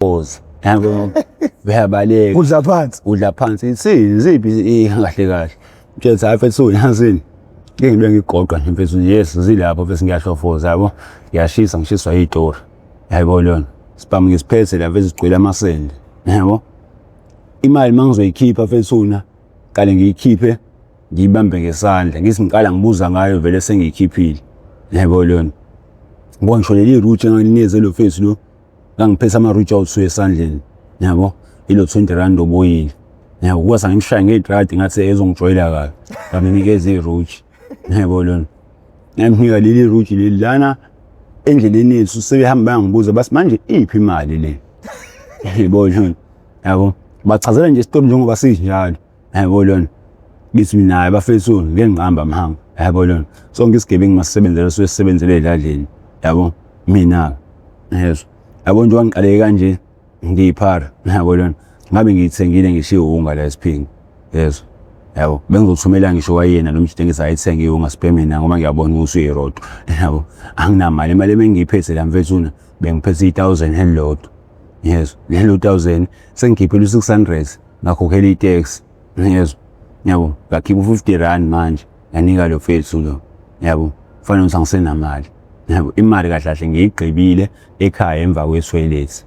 Pause. Yabo, uyabaleka. Udla phansi. Udla phansi. Ithini ziphi kahle kahle. Mtshela hayi mfethu yazini. Ngeke ngibe ngigoqa nje mfethu, yes, zilapho mfethu, ngiyahlofoza, yabo. Ngiyashisa, ngishiswa izitori. Yabo lona. Sibhamu ngisiphethe la mfethu, sigcwele amasende. Yabo. Imali mangizoyikhipha mfethu na kale ngiyikhiphe ngiyibambe ngesandla, ngithi ngiqala ngibuza ngayo vele sengiyikhiphile. Yabo lona. Ngoba ngisho leli route enganginize lo mfethu lo, ngangiphethe ama-rouge awu-two esandleni, yabo, ilo R20 obuyile, yabo, kwase ngimshaya ngey'tradi ngathi ezongijwayela kabi, ngamnikeza i-rouge, yabo lona. Ngamnika leli rouge leli lana endleleni yethu, sebehamba bayangibuza bathi manje iphi imali le, yabo lona, yabo, bachazela nje isitori njengoba sinjalo, yabo lona. Ngithi mina hayi bafethu, ngeke ngiqamba amanga, yabo lona, sonke isigebengu masisebenzele suke sisebenzele edladleni, yabo, mina yezwa, yabo, njengoba ngiqaleke kanje ngiyiphara, yabo lona, ngabe ngiyithengile ngisho iwunga la esiphingi, yezwa, yabo, bengizothumela ngisho kwayena lo mjita ngithi ayithenge iwunga sibheme mina ngoba ngiyabona ukuthi uyirodo, yabo, anginamali, imali ebengiyiphethe la mfethu bengiphethe i-1000 elilodwa, yezwa, lelo 1000 sengikhiphile u-600 ngakhokhela itaxi, yezwa, yabo, ngakhipha u-R50 manje nganika lo mfethu lo, yabo, kufanele ukuthi angisenamali, yabo, imali kahle kahle ngiyigqibile ekhaya emva kwethoyilethi,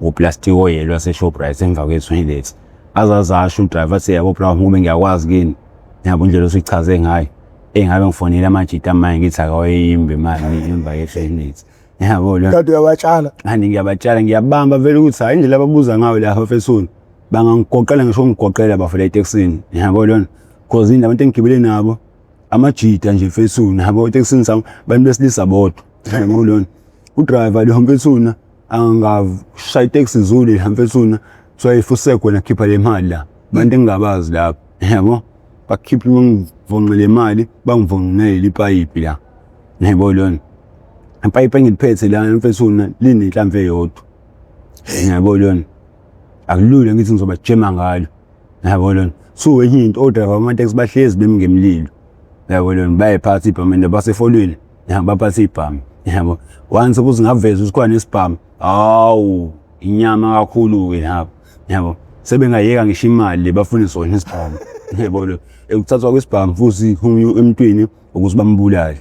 uplastic oyelo wase-Shoprite emva kwethoyilethi. Azazasho udriver athi yabo bra, kube ngiyakwazi kini, yabo, indlela osuyichaze ngayo, engabe ngifonela amajita amanye ngithi akawayimbi imali emva kwethoyilethi, yabo lo. Kade uyabatshala. Hani ngiyabatshala, ngiyabamba vele ukuthi hayi indlela ababuza ngayo lapha mfethu, bangangigoqela ngisho ngigoqela bafela etekisini, yabo lona, cause indaba abantu engigibele nabo amajita nje mfethu, yabo, etekisini sami abantu besilisa bodwa, yabo lona. Udriver lo mfethu angashaya iteksi zule la mfethu, kuthiwa ifusek wena khipha le mali la, abantu engingabazi lapha, yabo, bakhipha bangivonxe le mali, bangivonxe ipayipi la, yabo lona. Ipayipi engiliphethe la mfethu linenhlamvu eyodwa, yabo lona, akulula ngithi ngizobajema ngalo, yabo lona. So enye into, odriver bamatekisi bahlezi bemi ngemlilo, yabo lona, bayayiphatha ibhamu basefolweni, yabo, baphatha ibhamu, yabo. Once kuze ngaveza ukuthi khona nesibhamu, hawu inyama kakhulu-ke lapho, yabo, sebengayeka ngisho imali le bafune sona isibhamu, yabo lo. Ekuthathwa kwesibhamu futhi emntwini ukuthi bambulale,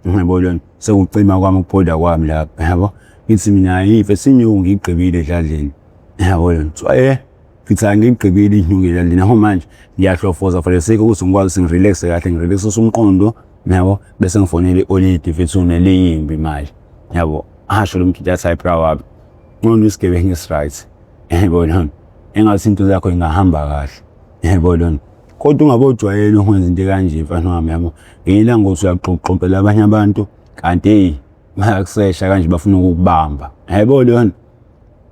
yabo lona, sekucima kwami ukuphoda kwami lapho, yabo. Ngithi mina yife sinyuku ngiyigqibile edladleni, yabo lona, kuthiwa ngithi angiyigqibile inyuku edladleni, aho manje ngiyahlofoza for the sake ukuthi ngikwazi ukuthi ngirelaxe kahle, ngirelaxise umqondo, yabo, bese ngifonela i-oledi mfethu neliyimbi imali, yabo. Asho lo mjita athi hayi bra wami, ngcono isigebengu esi-right, yabo lona, engathi into zakho ingahamba kahle, yabo lona, kodwa ungabojwayela ukwenza into ekanje mfana wami, yabo, ngelinye ilanga uthi uyaxoxoxela abanye abantu kanti hey bayakusesha kanje bafuna ukukubamba, yabo lona.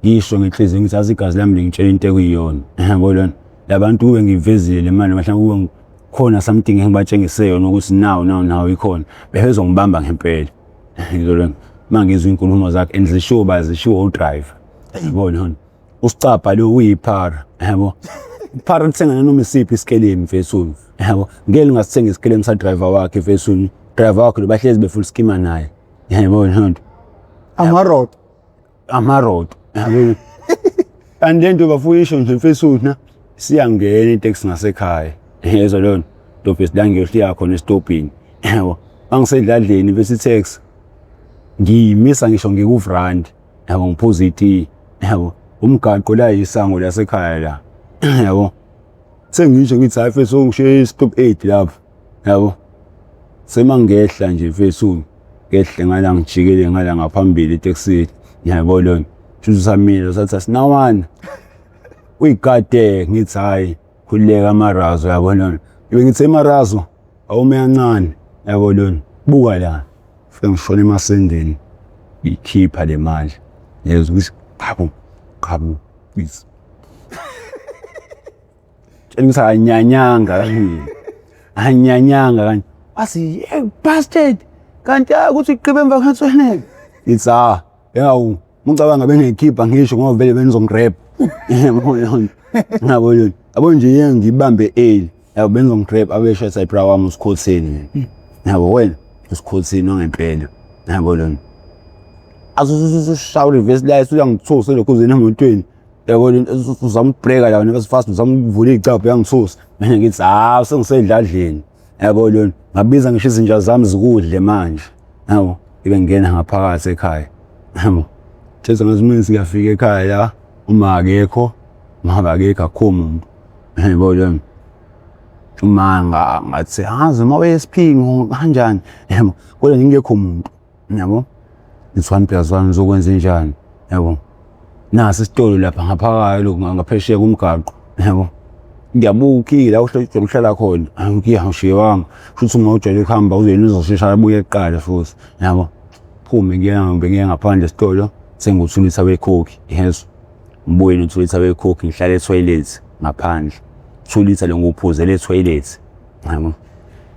Ngisho ngenhliziyo ngithi azi igazi lami lingitshela into ekuyiyona, yabo lona, labantu kube ngivezile le mali mhlawumbe kube khona something engibatshengise yona ukuthi now now now ikhona, bebezongibamba ngempela, yabo lona. Mangizwa inkulumo zakhe and zishiwo bazishiwo udriver, yabo lona, usicabha lo uyiphara, yabo, iphara lithenga nanoma isiphi isikelemu mfethu, yabo, ngeke lingasithenga isikelemu sa driver wakhe mfethu, driver wakhe lo bahlezi befull schema naye, yabo lona. Amarodo. Amarodo. And lento bafuyisho nje mfethu na siyangena iteksi ngasekhaya, yezwa lona, dobhesi la ngiyohlika khona esitobhini, yabo, mangisedladleni bese iteksi ngiyimisa ngisho ngikuvrandi, yabo, ngiphuza itiye, yabo, umgaqo la isango lasekhaya la, yabo, sengisho ngithi hayi mfethu ngishiye stop 8 lapho, yabo, semangehla nje mfethu, ngehle ngala ngijikele ngala ngaphambili etekisini, yabo lona, shuthi usamile sathi asinawana uyigade, ngithi hayi khululeka amarazo, yabo lona, ngibe ngithi emarazo awume kancane, yabo lona, buka la, fike ngishona emasendeni ngiyikhipha le mali, yezwa ukuthi qhabu qhabu, please tshela ukuthi anyanyanga kanje, anyanyanga kanje, wathi yeah bastard, kanti ukuthi iqhibe emva kwensweneke, ngithi ah yawu ngicabanga bengiyikhipha ngisho ngoba vele benizongirap, yabo lona, yabo nje yeke ngibambe early, yabo, benizongirap, abesho athi bra wami usikhotheni, yabo, wena usikhotheni wangempela, yabo lona. Asushawa reverse light uyangithusa lokhu uzena emotweni. Yabo uzama ukubhreka la wena fast uzama ukuvula icabha uyangithusa. Mina ngithi hawu sengisedladleni. Yabo lona ngabiza ngisho izinja zami zikudle manje. Yabo ibe ngena ngaphakathi ekhaya. Yabo. Thetha ngathi mina siyafika ekhaya la uma akekho, uma akekho akukho muntu. Yabo lona. Uma ngathi hazi uma wesiphingo kanjani yabo kodwa ngingekho muntu yabo ngithi 1 plus 1 uzokwenza njani yabo nasi isitolo lapha ngaphakathi lokhu ngaphesheya kumgaqo yabo ngiyabuka la uhlala uhlala khona angiyahoshiwanga futhi uma ujwayele ukuhamba uzeni uzoshesha abuye kuqala futhi yabo phume ngihambe ngiye ngaphandle esitolo senguthulisa wekhokhi yes ngibuye nothulisa wekhokhi ngihlale ethoyilethi ngaphandle thulisa lo ngiwuphuzele ethoyilethi yabo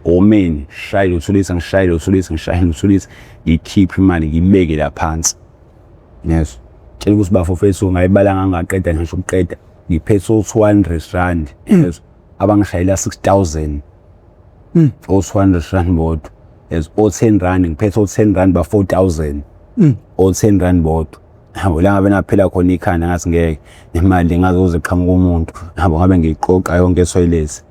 omeni shayile uthulisa ngishayile uthulisa ngishayile uthulisa ngikhiphe imali ngibeke la phansi yes tshela ukuthi bafo fethu ngayibala ngangaqeda ngisho ukuqeda ngiphethe u-200 rand yes abangishayela 6000 o-200 rand bodwa yes o-10 rand ngiphethe o-10 rand ba-4000 o-10 rand bodwa yabo la ngabe naphela khona ikhanda ngathi ngeke imali ngaze uze qhamuka umuntu yabo ngabe ngiyiqoqa yonke ethoyilethi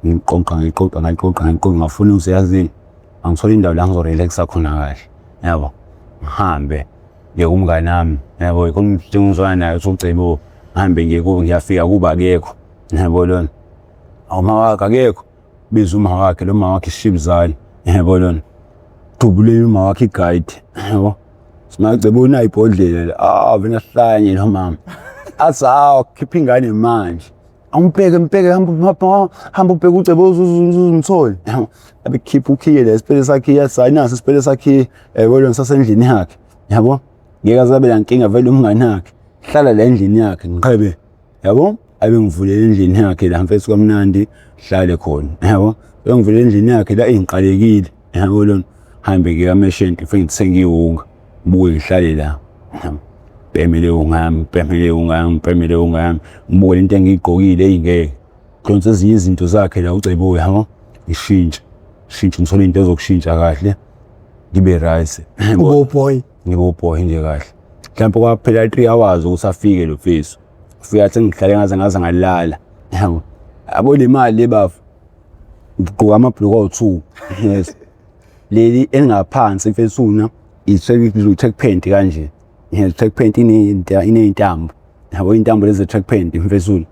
ngiqoqa ngiqoqa ngayiqoqa ngayiqoqa ngafuna ukuthi yazini angithola indawo la ngizorelaxa khona kahle yabo ngihambe ngiye kumngane wami yabo khona umuntu engizwana naye uthi ucebo ngihambe ngiye kubo ngiyafika kuba akekho yabo lona awuma wakhe akekho biza uma wakhe lo mama wakhe ishibuzane yabo lona dubuleni uma wakhe iguide yabo Simacebo unayo ibhodlela la. Ah vena sihlanye lo mama. Athi hawu khipha ingane manje. Awumbheke mbheke hamba hamba ubheke ucebo uzumthole. Abe khipha ukhiye la isipele sakhe yathi naso isipele sakhe yabo lona sasendlini yakhe. Yabo? Ngeke azabe nankinga vele umngane wakhe. Hlala la endlini yakhe ngiqhebe. Yabo? Abe ngivulela endlini yakhe la mfethu kamnandi hlale khona. Yabo? Bengivulela endlini yakhe la ingiqalekile. Yabo lona hambe ngiye kameshenti ngifike ngithenge iwunga ngibuye ngihlale la. Bheme le wunga yami, bheme le wunga yami, bheme le wunga yami. Ngibuke lento engiyigqokile eyi ngeke. Ngidonse ezinye izinto zakhe la uCebo yabo. Ngishintshe. Shintshe ngithole into ezokushintsha kahle. Ngibe right. Ube uboy. Ngibe uboy nje kahle. Mhlawumbe kwaphela 3 hours ukuthi afike lo mfethu. Ufika athi ngihlale ngaze ngaze ngalala. Yabo. Yabo le mali le bafo. Ngigqoka amabhuluku awu-2. Yes. Leli elingaphansi mfethu i-track pant kanje. Yes, track pant iney'ntambo. Yabo iy'ntambo lezi ze-track pant mfethu.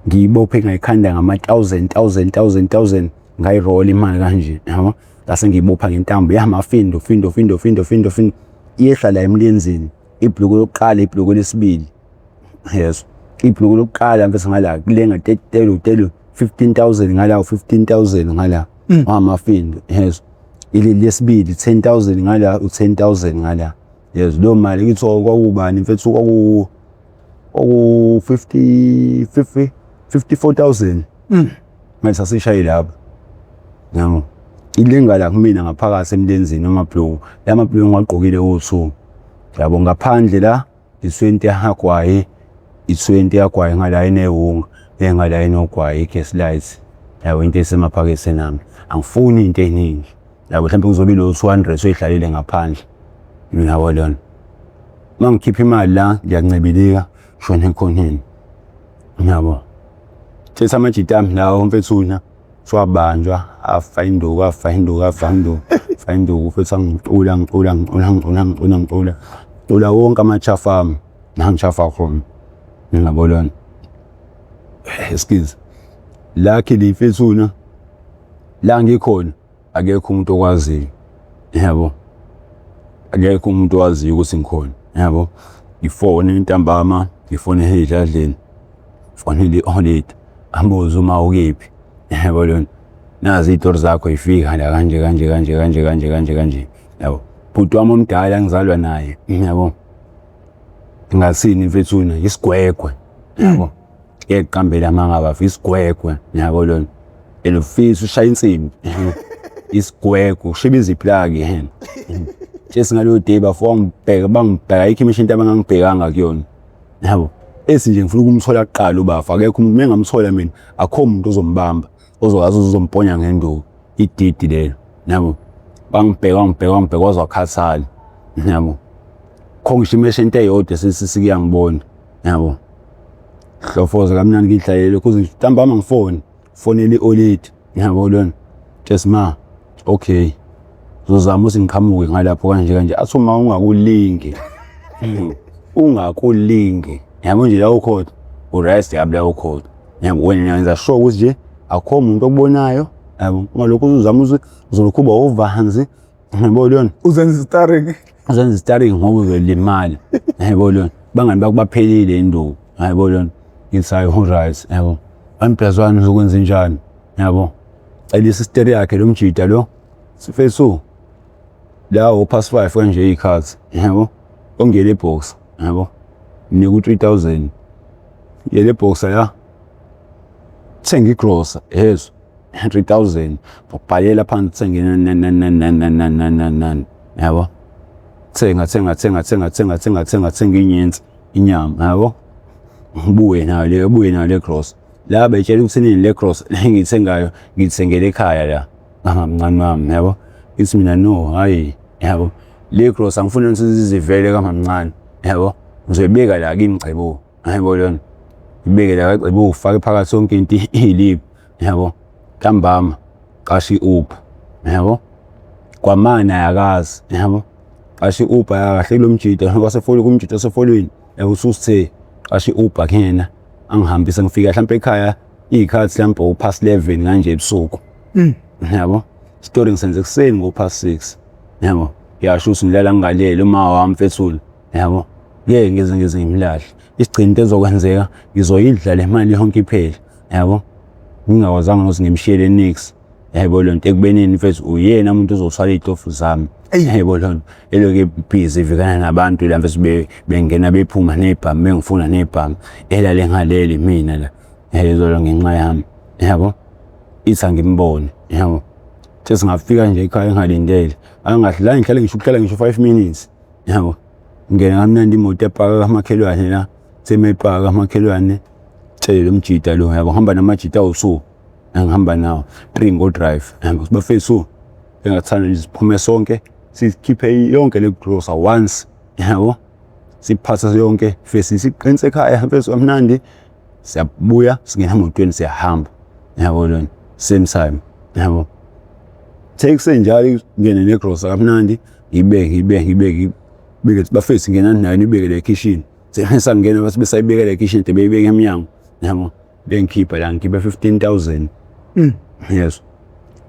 Ngiyibophe ngayikhanda ngama-thousand thousand thousand thousand ngayirola imali kanje yabo. Ngase ngiyibopha ngentambo yamafindo findo findo findo findo findo iyehla la emlenzeni. Ibhuluku lokuqala ibhuluku lesibili. Yes. Ibhuluku lokuqala mfethu ngala kulenga telu telu 15000 ngala 15000 ngala wamafindo. Yes. Ileli lesibili 10000 ngala u10000 ngala. Yes, leyo mali kuthiwa kwakubani mfethu kwaku kwaku 50 50 54000. Manje sasishaye lapho. Yabo. Ilenga la kumina ngaphakathi emlenzeni amabhuluku. La mabhuluku ngiwagqokile o2. Yabo ngaphandle la i20 yahagwayi i20 yagwayi ngala inewunga engala inogwayi i-gas light. Yabo into esemaphaketheni ami. Angifuni into eningi. Yabo mhlawumbe kuzobe ilo 200 oyihlalele ngaphandle. Yabo lona. Uma ngikhipha imali la ngiyancibilika shona ekhoneni. Yabo. Thetha amajita ami lawo mfethuna. Siwabanjwa afa induku afa induku afa induku afa induku futhi angicula ngicula ngicula ngicula ngicula ngicula cula wonke amachafa ami la ngichafa khona. Ngiyabo lona. Excuse. Luckily mfethuna la ngikhona akekho umuntu okwaziyo. Yabo. Akekho umuntu owaziyo ukuthi ngikhona. Yabo. Ngifone ntambama, ngifone ey'dladleni. Fonele i-oledi. Ambuze uma ukephi. Yabo lona. Nazi iy'tori zakho yifika la kanje kanje kanje kanje kanje kanje kanje. Yabo. Bhuti wami omdala ngizalwa naye. Yabo. Ngingasini mfethuna isigwegwe. Yabo. Ngiyeqambela amanga bafo isigwegwe. Yabo lona. And ufisa ushaya insimbi. Isigwegwe ushiba iziplaki yena. Jesu ngaleyo day bafo wangibheka bangibheka ayikho imishini into abangangibhekanga kuyona. Yabo. Esi nje ngifuna ukumthola kuqala ubafo akekho umuntu mengamthola mina akho umuntu ozombamba ozokwazi uzomponya ngenduku ididi lelo. Yabo. Bangibheka bangibheka bangibheka waze wakhathala. Yabo. Kho ngisho imeshenti eyodwa sesiyangibona yabo. Hlofoza kamnandi ngidlalele kuze ntambama ngifone fonele i-oledi yabo lona. Just ma okay uzozama ukuthi ngiqhamuke ngalapho kanje kanje athi uma ungakulingi ungakulingi yabo nje la ukhona urest yabo la ukhona yabo wena wenza sure ukuthi nje akukho muntu okubonayo yabo ungalokhu uzama ukuthi uzolokhu uba uvanzi yabo lona uzenza starring uzenza starring ngoba uzolimala yabo lona bangani bakho baphelile induku yabo lona ngithi hayi uright yabo 1 plus 1 uzokwenza njani yabo cela isister yakhe lo mjida lo sifesu la o past 5 kanje ikhathi yabo ongele ebox yabo nika u3000 yele boxer ya thenga igrosa yezo 3000 ubhalela phansi thenge nani yabo thenga thenga thenga thenga thenga thenga thenga thenga inyenzi inyama yabo ngibuye nayo le buye nayo le grosa la betshela ukuthi nini le grosa engiyithengayo ngiyithengele ekhaya la ngamncane wami yabo ithi mina no hayi yabo le grosa angifuni ukuthi zivele kamamncane yabo ngizoyibeka la kimi cebo yabo lona ibeke la cebo ufake phakathi yonke into iliphi yabo ntambama qasha i-Uber yabo kwamana yakazi yabo qasha i-Uber kahle kulo mjida wasefolweni kumjida wasefolweni yabo ususithe qasha i-Uber kuyena angihambise ngifika mhlawumbe ekhaya iy'khathi mhlawumbe o-past 11 kanje ebusuku yabo story ngisenze ekuseni ngo-past 6 yabo yasho ukuthi ngilala ngingalele uma wami mfethulu yabo ngeke ngize ngize ngimlahle isigcina into ezokwenzeka ngizoyidla le mali yonke iphele yabo ngingakwazanga nokuthi ngimshiyele nix yebo lonto ekubenini mfethu uyena umuntu ozothwala iy'tofu zami yebo lonto eloku ebhizi ivikana nabantu la mfethu bengena bephuma nebhamu bengifuna nebhamu elale ngaleli mina la yezolo ngenxa yami yabo ithi angimbone yabo sesingafika nje ekhaya engalindele angahle la ngihlale ngisho ukuhlala ngisho 5 minutes yabo ngena kamnandi imoto epaka kamakhelwane la semepaka kamakhelwane tshele lo mjida lo yabo hamba namajida awusu engihamba nawo 3 ngo drive yabo bafethu engathanda nje siphume sonke sikhiphe yonke le grocer once yabo siphathe yonke fesi siqinise ekhaya mfethu kamnandi siyabuya singena emotweni siyahamba yabo lona same time yabo take senjalo ngene negrosa kamnandi ngibeke ngibeke ngibeke ngibeke bafethu ngena nayo nibeke le kitchen sesangena base besayibeka le kitchen beyibeka emnyango yabo bengikhipha la ngikhipha 15000 yes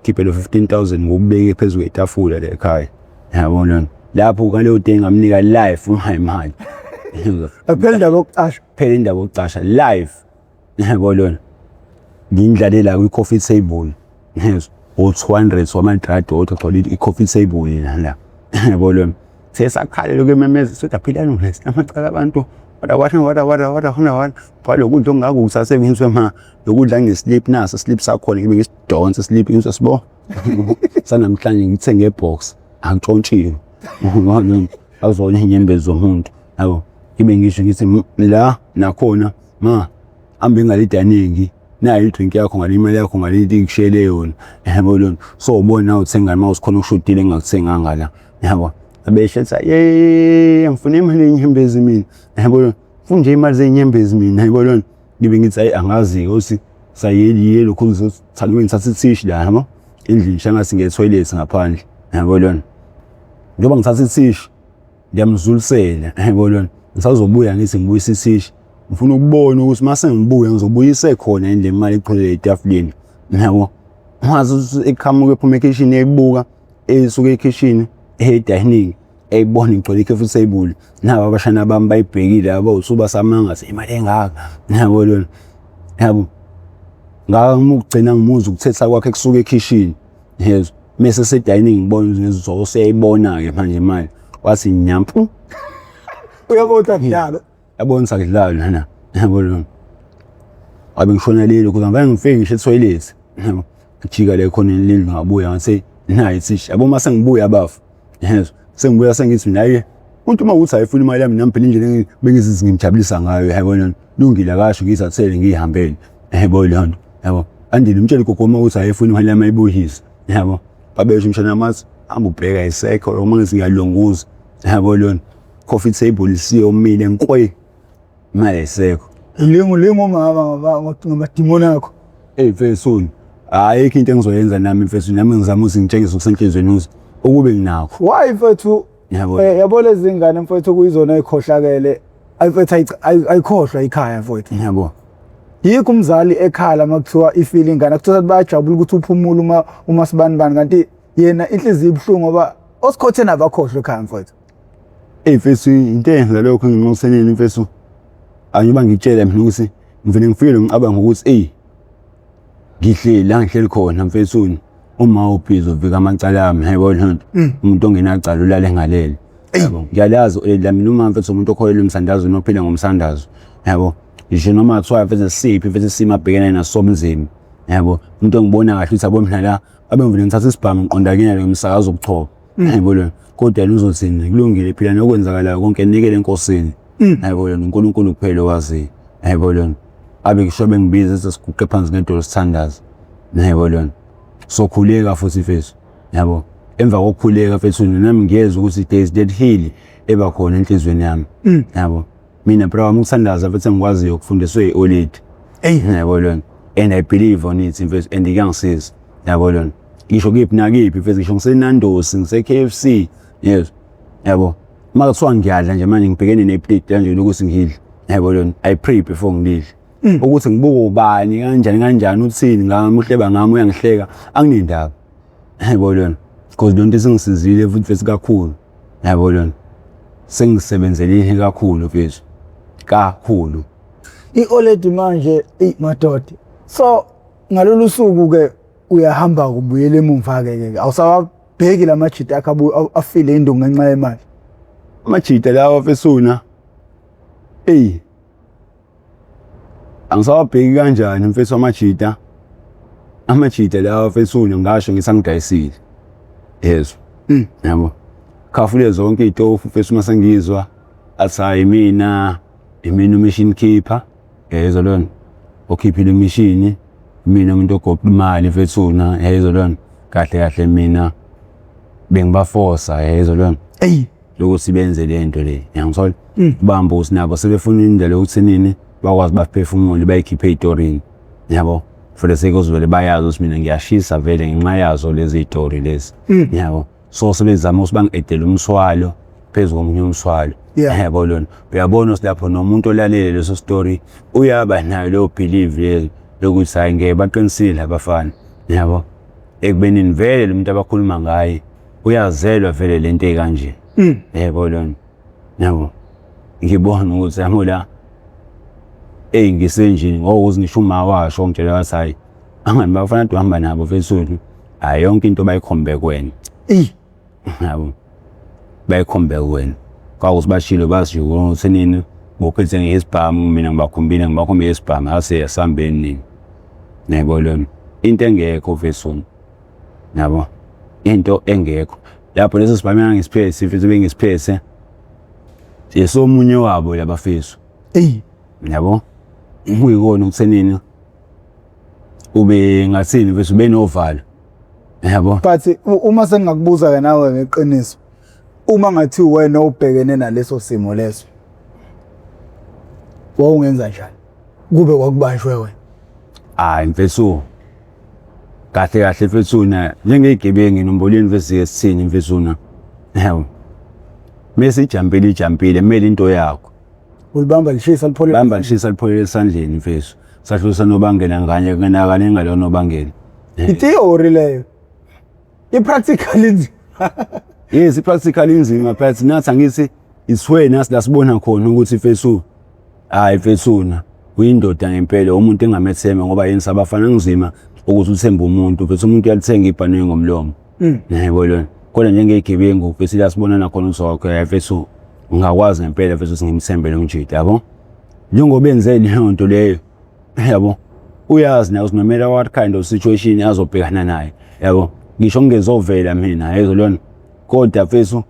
khiphe lo 15000 ngokubeke phezu kwetafula le ekhaya yabo lona lapho ngaleyo day ngamnika live ungayi imali Phela indaba yokucasha. Phela indaba yokucasha live yabo lona ngindlalela kwi coffee table yes o 200 wamandradi odwa gcwala i coffee table la yabo lona sesakhala lokho ememeza sothi aphilani ngesinamacala abantu wada wada wada wada wada wada wada bhala ukudla ongakusa ngiswe ma lokudla ngeslip naso slip sakhona ngibe ngisidonsa slip ngiswe sibo sanamhlanje ngithenge ebox angitshontshiwe ngoba azona inyembezi zomuntu yabo ngibe ngisho ngithi la nakhona ma ambe ngalidaningi nayo idrink yakho ngale imali yakho ngale into ngikushiyele yona yabo lona so ubona nawe uthenga uma usikhona ushudile engakuthenganga la yabo abehletha ye ngifuna imali yenyembezi mina yabo lona ngifuna nje imali zenyembezi mina yabo lona ngibe ngithi hayi angazi ukuthi sayeli lokhu ngizothatha ngithatha ithishi la yabo endlini shangathi ngiye toilet ngaphandle yabo lona njengoba ngithatha ithishi ngiyamzulisela yabo lona ngisazobuya ngithi ngibuyisa ithishi ngifuna ukubona ukuthi mase ngibuya ngizobuyise khona yini le mali iqhelele etafuleni yabo wazi ukuthi eqhamuka ephuma ekhishini eyibuka esuka ekhishini e-dining eyibona igcwele ikhefu table nabo abashana bami bayibhekile yabo usuba samanga imali engaka yabo lona yabo ngakugcina ngimuzwa ukuthetha kwakhe kusuka ekhishini yezwa mese se-dining ngibona ngizwa useyayibona ke manje imali wathi nyampu Uyabona kudlala. Yabona sakudlala lana yabo lona wabe ngishona lelo kuze ngivele ngifike ngisho ethoyilethi yabo ngijika le khona lendlu ngabuya ngase nayi ithishi yabo uma sengibuya bafu yezwa sengibuya sengithi naye umuntu uma ukuthi ayifuna imali yami nami phela indlela bengizizi ngimjabulisa ngayo yabo lona lungile akasho ngiyithathele ngiyihambele yabo lona yabo andile umtshele gogo uma ukuthi ayefuna imali yami ayibuyise yabo babesho umshana wami athi hamba ubheka isekho uma ngithi ngiyalunguza yabo lona. Coffee table siyomile nkwe. Imali ayisekho. Ulinga ulinga umama ngamadimoni akho. Ey mfethu, ayikho into engizoyenza nami mfethu, nami ngizama ukuthi ngitshengise okusenhlizweni ukuthi ukube nginakho. Why mfethu? Yabo. Yabo lezi ngane mfethu kuyizona ezikhohlakele. Ayifethu ayikhohlwa ikhaya mfethu. Yabo. Yikho umzali ekhala makuthiwa ifile ingane kuthiwa bayajabula ukuthi uphumule uma sibani bani kanti yena inhliziyo ibuhlungu ngoba osikhotheni abakhohlwa ekhaya mfethu. Ey mfethu into eyenza lokho nginxuseneni mfethu. Angiba ngitshela mina ukuthi ngivele ngifike ngicabanga ukuthi ey ngihleli la ngihleli khona mfethu uma ubhizi uvika amacala ami yabo lento umuntu ongenacala ulale engalele yabo ngiyalazi la mina uma mfethu umuntu okholelwa emsandazweni ophila ngomsandazo yabo ngisho noma kuthiwa mfethu siphi mfethu isimo abhekene naso sobunzima yabo umuntu engibona kahle ukuthi yabo mina la abe ngivele ngithatha isibhamu ngiqonda kuyena lo msakazo obuchopho yabo lo kodwa yena uzothini kulungile phila nokwenzakalayo konke nikele enkosini yabo lo uNkulunkulu kuphela owaziyo yabo lo abe ngisho bengibiza sesiguqe phansi ngedolo sithandaza yabo lo sokhuleka futhi mfethu yabo emva kokukhuleka mfethu nami ngiyezwa ukuthi there is that heal eba khona enhlizweni yami yabo mina bro wami ukuthandaza mfethu engikwaziyo ukufundiswe i-oledi Ey yabo lona and I believe on it mfethu and kuyangisiza yabo lona ngisho kephi nakephi mfethu ngisho ngisenandosi ngise-KFC yes yabo uma kuthiwa ngiyadla nje manje ngibhekene neplate kanje lokuthi ngidle yabo lona I pray before ngidle ukuthi ngibuke ubani kanjani kanjani uthini ngami uhleba ngami uyangihleka anginendaba yabo lona because lonto isingisizile futhi mfethu kakhulu yabo lona sengisebenzelile kakhulu mfethu kakhulu. I-oledi manje eyi madoda. So ngalolu suku ke uyahamba kubuyela emumva ke ke awusawabheki lamajita akho afile induku ngenxa yemali. Amajita lawa mfethu eyi angisawabheki kanjani mfethu amajita amajita lawa mfethu ngasho ngithi angidayisile yezwa yabo khafule zonke iy'tofu mfethu uma sengizwa athi hayi mina imina umishini keeper yezwa lona okhiphile imishini mina umuntu ogoqa imali mfethuna yezwa lona kahle kahle mina bengibafosa yezwa lona Eyi lokuthi benze le nto le yangithola bamba ukuthi nabo sebefuna indlela yokuthi nini bakwazi baphefumule bayikhiphe ey'torini yabo vele sekuzovele bayazi ukuthi mina ngiyashisa vele ngenxa yazo lezi y'tori lezi yabo so sebezama ukuthi bangi-edele umthwalo phezu komunye umthwalo yabo lona uyabona ukuthi lapho nomuntu olalele leso story uyaba nayo leyo believe leyo lokuthi hayi ngeke baqinisile abafana yabo ekubenini vele lo muntu abakhuluma ngaye uyazelwa vele lento ekanje yebo lona yabo ngibona ukuthi yabo la eyi ngisenjini ngokuthi ngisho uma washo ngitshela wathi hayi angani bafana uhamba nabo mfethu hayi yonke into bayikhombe kuwena eyi yabo bayikhombe kuwena kwakuthi bashilo bazi ukuthi nini bophethe ngesibhamu mina ngibakhombile ngibakhombe ngesibhamu ase asambeni nini yebo lona into engekho mfethu yabo into engekho lapho leso sibhamu engangisiphethe mfethu bengisiphethe esomunye wabo labafethu eyi yabo kuyikona ukuthenini ube ngathini mfethu ube novalo yabo but uma sengingakubuza ke nawe ngeqiniso uma ngathi wena ubhekene naleso simo leso wawungenza njani kube kwakubanjwe wena? Hayi mfethu kahle kahle mfethu na njengezigebengu nomboleni mfethu sithini mfethu na yabo mese ijampile ijampile kumele into yakho ulibamba lishisa lipholele bamba lishisa lipholele esandleni mfethu sahlulisa nobangela nganye kunakane ngalona nobangela. I-theory leyo i-practical inzima. Yes, i-practical inzima but nathi angithi it's where nasi la sibona khona ukuthi mfethu hayi mfethu na uyindoda ngempela umuntu engamethemba ngoba yini sabafana kunzima ukuthi uthembe umuntu mfethu umuntu uyalithenga ibhanoyi ngomlomo yebo lona kodwa njengezigebengu mfethu la sibona nakhona ukuthi okay mfethu ungakwazi ngempela mfethu ukuthi ngimthembe lo mjita yabo njengoba enze leyo nto leyo yabo uyazi naye ukuthi no matter what kind of situation azobhekana naye yabo ngisho ngingezovela mina yezo lona kodwa mfethu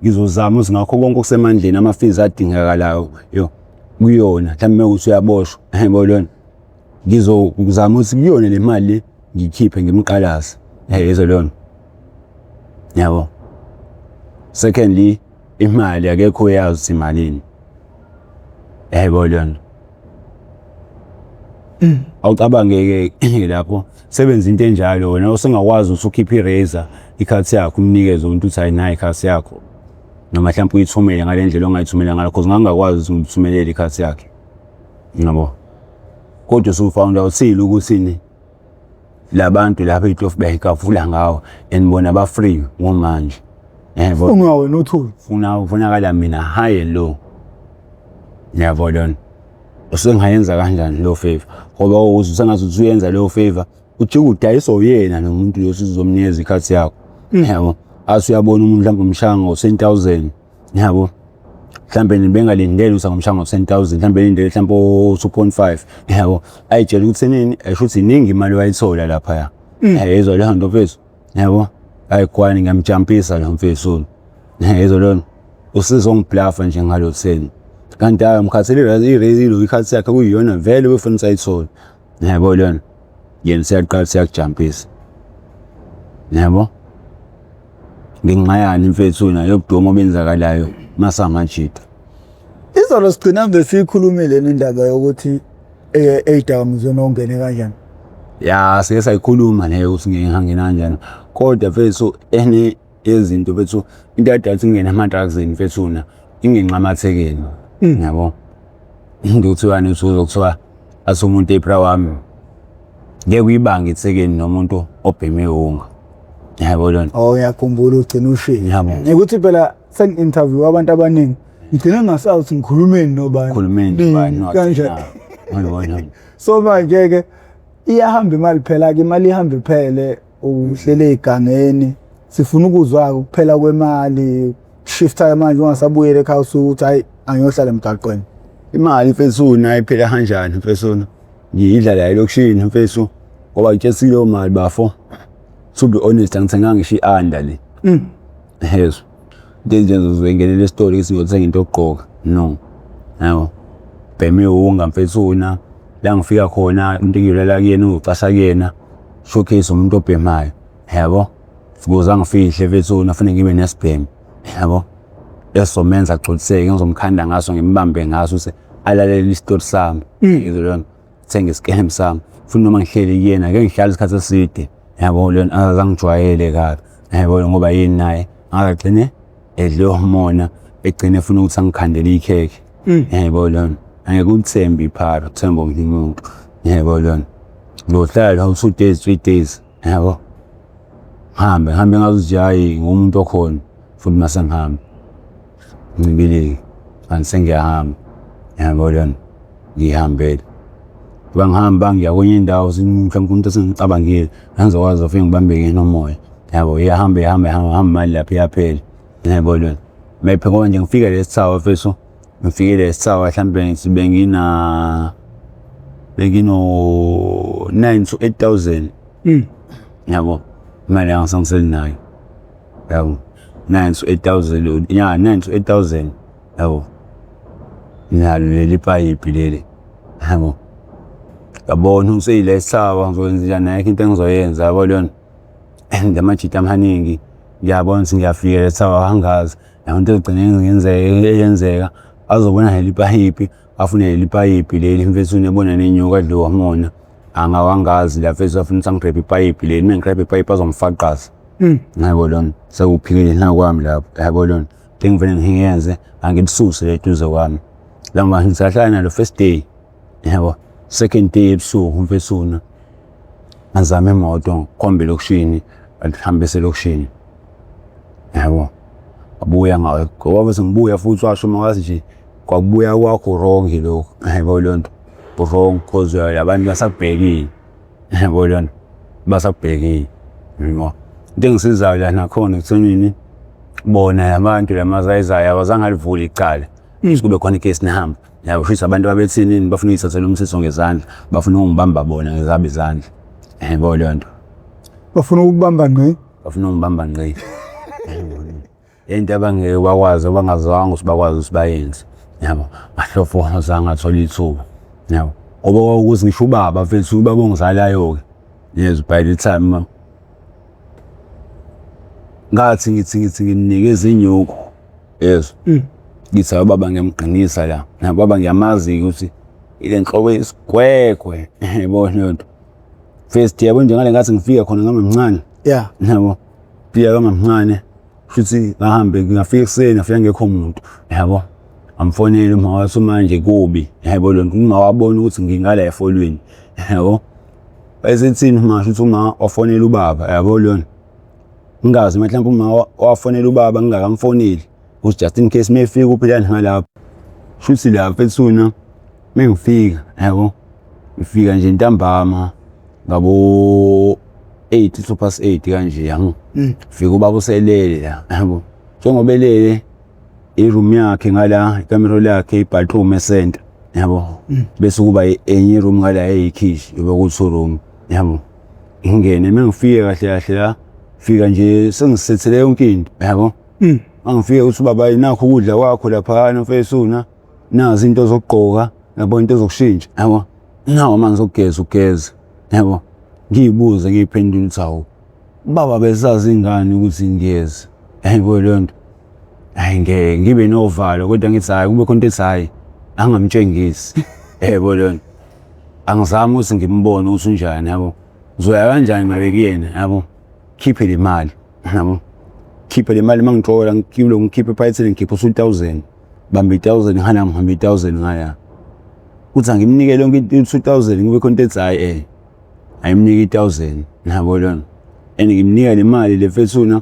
ngizozama ukuthi ngakho konke okusemandleni ama-fees adingakalayo yo kuyona mhlawumbe ukuthi uyaboshwa yabo lona ngizozama ukuthi kuyona le mali le ngiyikhiphe ngimqalaze yezo lona yabo. Secondly Imali akekho oyazi ukuthi imalini. Yayibona leyo nto. Awucabange-ke lapho sebenza into enjalo wena usengakwazi ukuthi ukhiphe i-razor ikhathi yakho umnikeze umuntu uthi hayi nayi ikhathi yakho noma mhlawumbe uyithumele ngale ndlela ongayithumela ngalo cause ngangingakwazi ukuthi ngimthumelele ikhathi yakhe yabo kodwa usufound out-ile ukuthini labantu lapha itofu bayikavula ngawo and bona ba-free ngomanje yebo Funwa wena uthule. Funa ufunakala mina high and low yabo lona usengayenza kanjani leyo favor ngoba uze usengathi usuyenza leyo favor ujike udayiswa uyena lo muntu lo usuzomnikeza ikhathi yakho yabo athi uyabona umuntu mhlawumbe umshaya ngo-10,000 yabo mhlawumbe bengalindele ukuthi angomshaya ngo-10,000 mhlawumbe belindele mhlawumbe o-2.5 yabo ayitshela ukuthi nini esho ukuthi iningi imali wayithola laphaya yezwa leyo nto mfethu yabo hayi kwani ngiyamjampisa lo mfethu yezwa leyo nto usizongiblafa nje ngalo 10 kanti hayi umkhathele i-raise ikhathi yakhe kuyiyona vele befuna ukuthi ayithole yabo lona yena siyaqala siyakujampisa yabo ngenxa yani mfethu nayo yobudomo obenzakalayo masamajita Izolo sigcina besiyikhulumile nendaba yokuthi eyidakamizweni ongene kanjani. Ya sike sayikhuluma leyo ukuthi ngeke ngangena kanjani kodwa mfethu enye yezinto mfethu into yadala ukuthi ngingene ama-drugsini mfethu na ingenxamathekeni yabo into kuthiwani uthi kuthiwa athi umuntu epra wami ngeke uyibange ithekeni nomuntu obheme iwunga yabo lona. Oh uyakhumbula ugcina ushilo. Yabo. Ukuthi phela sengi-interview abantu abaningi ngigcine ngingasazi ukuthi ngikhulumeni nobani. Khulumeni nobani kanjani. Yabona. So manje ke iyahamba imali phela ke imali ihamba iphele uhlele egangeni sifuna ukuzwa ukuphela kwemali shifta manje ungasabuyele ekhaya usuke uthi hayi angiyohlala emgaqweni. Imali mfethu nayo iphela kanjani mfethu? Ngiyidla la elokishini mfethu ngoba ngitshe leyo mali bafo. To be honest angithenganga ngisho i-under le. Yezwa. Into enje ngizoyingenela esitolo ngithi ngiyothenga into yokugqoka. No. Yabo. Bhema iwunga mfethu na la ngifika khona umuntu engiyolala kuyena ungicasha kuyena showcase umuntu obhemayo. Yabo. Ukuze angifihle mfethu nafune ngibe nesibhemu. Yabo. Esomenza agculiseke ngizomkhanda ngaso ngimbambe ngaso ukuthi alalele isitori sami. Yizwa leyo nto. Thenge isikem sami. Futhi noma ngihleli kuyena ngeke ngihlale isikhathi eside. Yabo leyo nto azangijwayele kabi. Yabo ngoba yini naye angagcine edle umona egcine efuna ukuthi angikhandele ikhekhe. Yabo leyo nto. Angeke ulithembe iphara uthembe omunye umuntu. Yabo leyo nto. Ngiyohlala la 2 days 3 days. Yabo. Ngihambe ngihambe ngazuthi hhayi ngumuntu okhona futhi mase ngihamba ncibilike kanti sengiyahamba yabo leyo nto ngiyihambele. Ngoba ngihamba ngiya kwenye indawo mhlawumbe umuntu esengicabangile angizokwazi ufike ngibambeke nomoya yabo iyahamba ihamba ihamba hamba imali lapho iyaphela yabo leyo nto. Mayiphe ngoba nje ngifike lesi thawa mfethu ngifike lesi thawa mhlambe ngithi bengina bengino 9 to 8000 yabo imali yangisangiselinayo yabo 9 to 8000 ya 9 to 8000 yabo nalo leli payipi leli yabo yabona useyilesaba ngizokwenza njani ayikho into engizoyenza yabo leyona and amajita amaningi ngiyabona ukuthi ngiyafika lesaba angazi yabo into egcine ngenzeka eyenzeka azobona leli payipi afune leli payipi leli mfethu ebona nenyoka adliwa umona angawangazi la mfethu afuna ukuthi angigrabhe ipayipi leli uma ngigrabhe ipayipi azongifaqaza yabo lona sekuphikelela kwami lapho yabo lona into engivele ngiyenze angilisuse leduze kwami la ngoba ngisahlala nalo first day yabo second day ebusuku mfethu ngazama imoto ngikhombe elokishini alihambise elokishini yabo abuya ngayo ngoba bese ngibuya futhi washo makazi nje kwakubuya kwakho wrong lokho yabo leyo nto wrong cause abantu basakubhekile yabo leyo nto basakubhekile yabo into engisizayo la nakhona ekuthenini bona abantu lamazayizayo abazange alivule icala kube khona icase nihamba yabo shuthi abantu babethini bafuna ukuyithathela umthetho ngezandla bafuna ukungibamba bona ngezabo izandla yabo leyo nto Bafuna ukubamba ngqi. Bafuna ukungibamba ngqi. Into abangeke bakwazi abangazwanga ukuthi bakwazi ukuthi bayenze yabo mahlofo azange athole ithuba yabo ngoba kwakuthi ngisho ubaba mfethu ubaba ongizalayo-ke yes by the time ngathi ngithi ngithi nginikeza inyuku. Yes. Ngithi hayi baba ngiyamqinisa la. Na baba ngiyamazi ukuthi ile nhlobo isigwegwe. Yabo leyo nto. First yabo nje ngale ngathi ngifika khona ngama mncane. Yabo. Fika kama mncane. Futhi ngahambe ngafika ekuseni ngafika ngekho muntu. Yabo. Amfonela uma wathi manje kubi. Yabo lo nto uma wabona ukuthi ngingala efolweni. Yabo. Wayesethini uma shuthi uma wafonela ubaba yabo lona. Ngingazi mhlawumbe uma wafonela ubaba ngingakamfoneli ukuthi just in case mefika uphilani ngalapho. Shuthi la mfethuna mengifika yabo ngifika nje ntambama ngabo 8 to past 8 kanje yabo. Fika ubaba uselele la yabo. Njengoba elele i-room yakhe ngala ikamero lakhe i-bathroom esenta yabo. Bese kuba enye i-room ngala eyikhishi yobe ku-two room yabo. Ngingene mengifike kahle kahle la fika nje sengisethele yonke into yabo. Mangifike uthi ubaba nakho ukudla kwakho laphana mfethu nazi into zokugqoka yabo into zokushintsha yabo. Nawo amanzi okugeza ugeze yabo. Ngiyibuze ngiyiphendule ukuthi hawu baba besazi ingane ukuthi ngiyeza yabo leyo nto. Hayi ngeke ngibe novalo kodwa ngithi hayi kube khona into ethi hayi angamtshengisi yebo leyo nto. Angizami ukuthi ngimbone ukuthi unjani yabo. Ngizoya kanjani ngabe kuyena yabo. Khiphe le mali yabo. Khiphe le mali mangithola ngikilo ngikhiphe ephaketheni ngikhiphe u-2000. Bamba i-1000 ngala ngihamba i-1000 ngala. Kuthi angimnike yonke i-2000 kube khona into ethi hayi ayimnike i-1000 yabo lona. And ngimnika le mali le mfethuna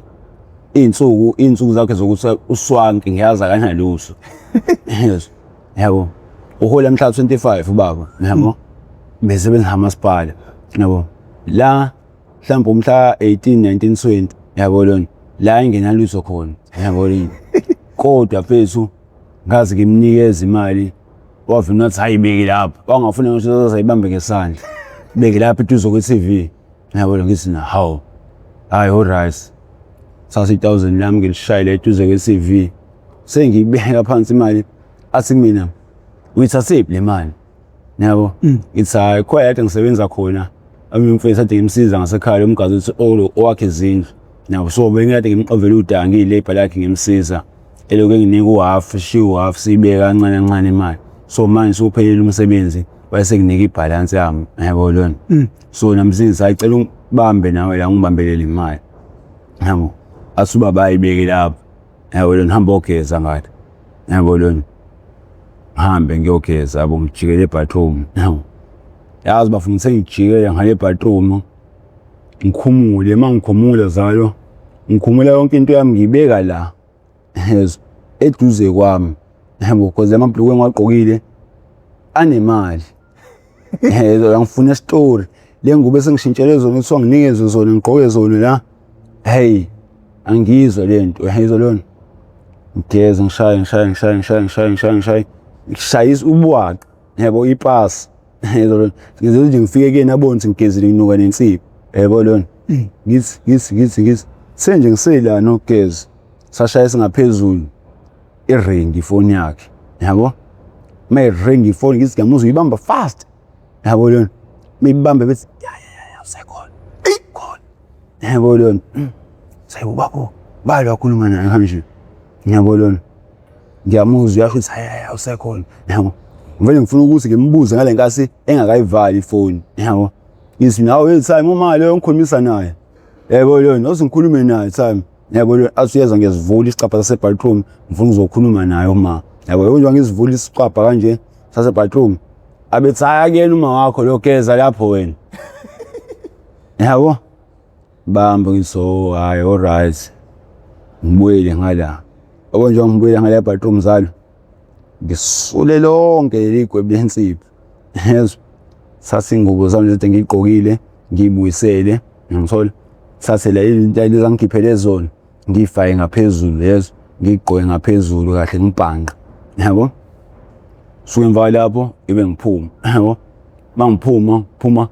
iy'nsuku iy'nsuku zakhe zokuthi uswanki ngiyazi akanalutho. Yes. Yabo. Uhola mhla 25 ubaba yabo. Besebenza amasipala yabo. La mhlawumbe umhla 18 19 20 yabo lona la engenalutho khona yabo lona. Kodwa mfethu ngazi ngimnikeza imali wavuma wathi hayi beke lapha wangafuna ngisho azayibambe ngesandla beke lapha eduze kwe-TV yabo lo ngithi na hawu hayi alright thatha i-1000 lami ngilishayele eduze kwe-TV sengiyibeka phansi imali athi kumina uyithathephi le mali yabo ngithi hayi khona kade ngisebenza khona omunye umfethu ade ngimsiza ngasekhaya umgazi uthi olo owakhe izindlu yabo so bengikade ngimxovela udaka ngiyilabor lakhe ngimsiza elokhu enginika uhalf shiya uhalf siyibeke kancane kancane imali so manje sewuphelile umsebenzi wayesenginika ibhalansi yami yabo lona so nami sengicela ungibambe nawe la ungibambelele imali yabo athi ubaba ayibeke lapho yabo lona hamba ogeza ngathi yabo lona ngihambe ngiyogeza yabo ngijikele ebathroom yabo yazi bafuna sengijikele ngale ebathroom ngikhumule uma ngikhumula zalo ngikhumula yonke into yami ngiyibeka la yes eduze kwami yabo because amabhulukwe engiwagqokile anemali yebo ngifuna isitori le ngubo esengishintshele zona kuthiwa nginikeze zona ngigqoke zona la hey angiyizwa le nto uyayizwa lona ngigeze ngishaye ngishaye ngishaye ngishaye ngishaye ngishaye ngishaye ngishayisa ubwaqa yabo ipasi yebo lona ngize nje ngifike kuyena abone ukuthi ngigezile nginuka nensipho yebo lona ngithi ngithi ngithi ngithi senje ngisela nokugeza sashaya singaphezulu iringi ifoni yakhe yabo uma iringi ifoni ngithi ngiyamuzwa uyibamba fast yabo lona mibambe bethi ya ya ya usekhona eyi khona yabo lona sayibubakho balo wakhuluma naye kanje yabo lona ngiyamuzwa uyasho ukuthi hayi hayi usekhona yabo ngivele ngifuna ukuthi ngimbuze ngale nkathi engakayivali ifoni yabo ngithi nawe time uma leyo ngikhulumisa naye yebo lona uze ngikhulume naye time yabo lo athi uyeza ngiyazivula isicabha sase-bathroom ngifuna ukuzokhuluma naye uma yabo njengoba ngizivula isicabha kanje sase-bathroom abethi hhayi akuyena uma wakho lo geza lapho wena yabo bamba ngithi oh hhayi alright ngibuyele ngala yabo njengoba ngibuyele ngala e-bathroom zalo ngisule lonke leli gwebu lensipho yezwa thatha ingubo zami lezi ngiyigqokile ngiyibuyisele ngithola thathe la izinto lezi angikhiphele zona ngiyifake ngaphezulu yezwa ngiyigqoke ngaphezulu kahle ngibhanqa yabo suke emva lapho ibe ngiphuma yabo mangiphuma phuma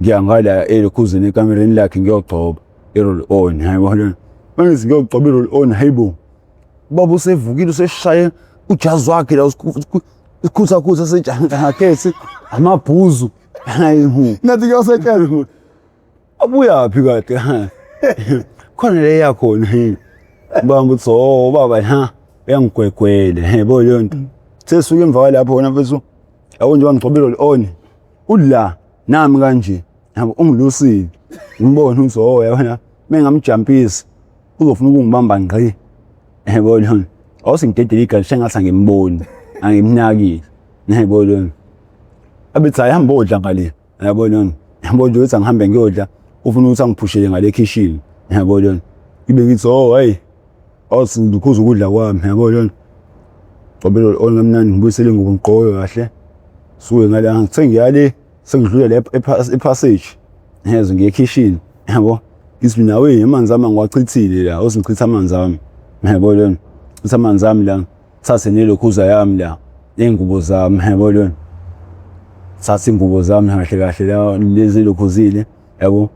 ngiya ngala elokhuzeni ekamereni lakhe ngiyogcoba i-roll on yabo lona mangithi ngiyogcoba i-roll on hayibo ubaba usevukile useshaye ujazi wakhe la isikhuthakhutha setshanakhethi amabhuzu hayi hu Nathi kuyosetshenzwa. Abuyaphi kade? Khona le yakhona. Bamba uthi oh baba ha. Uyangigwegwele, yebo leyo nto. Sesuke emva kwalapho wona mfethu, yabo nje wangigcobela roll on. Ula nami kanje, yabo ungilusile. Ngibone ukuthi oh yabona mengamjampisa uzofuna ukungibamba ngqi. Yebo leyo. Awusingidedele igadi sengathi angimboni, angimnakile. Yebo leyo. Abethi hayi hamba odla ngale. Yabo leyo. Yabo nje uthi angihambe ngiyodla ufuna ukuthi angiphushele ngale khishini. Yabo leyo. Ibe ngithi oh hey awuthi ngikhuza ukudla kwami yabo leyo. Gcobelo on kamnandi ngibuyisele ingubo ngigqoke kahle. Suke ngala ngithe ngiyale sengidlule la epassage. Yezwe ngiye ekhishini yabo. Ngithi mina we amanzi ami angiwachithile la osingichitha amanzi ami. Yabo leyo. Chitha amanzi ami la. Thathe nelokhuza yami la ney'ngubo zami yabo leyo. Thatha iy'ngubo zami kahle kahle la lezi lokhuzile yabo.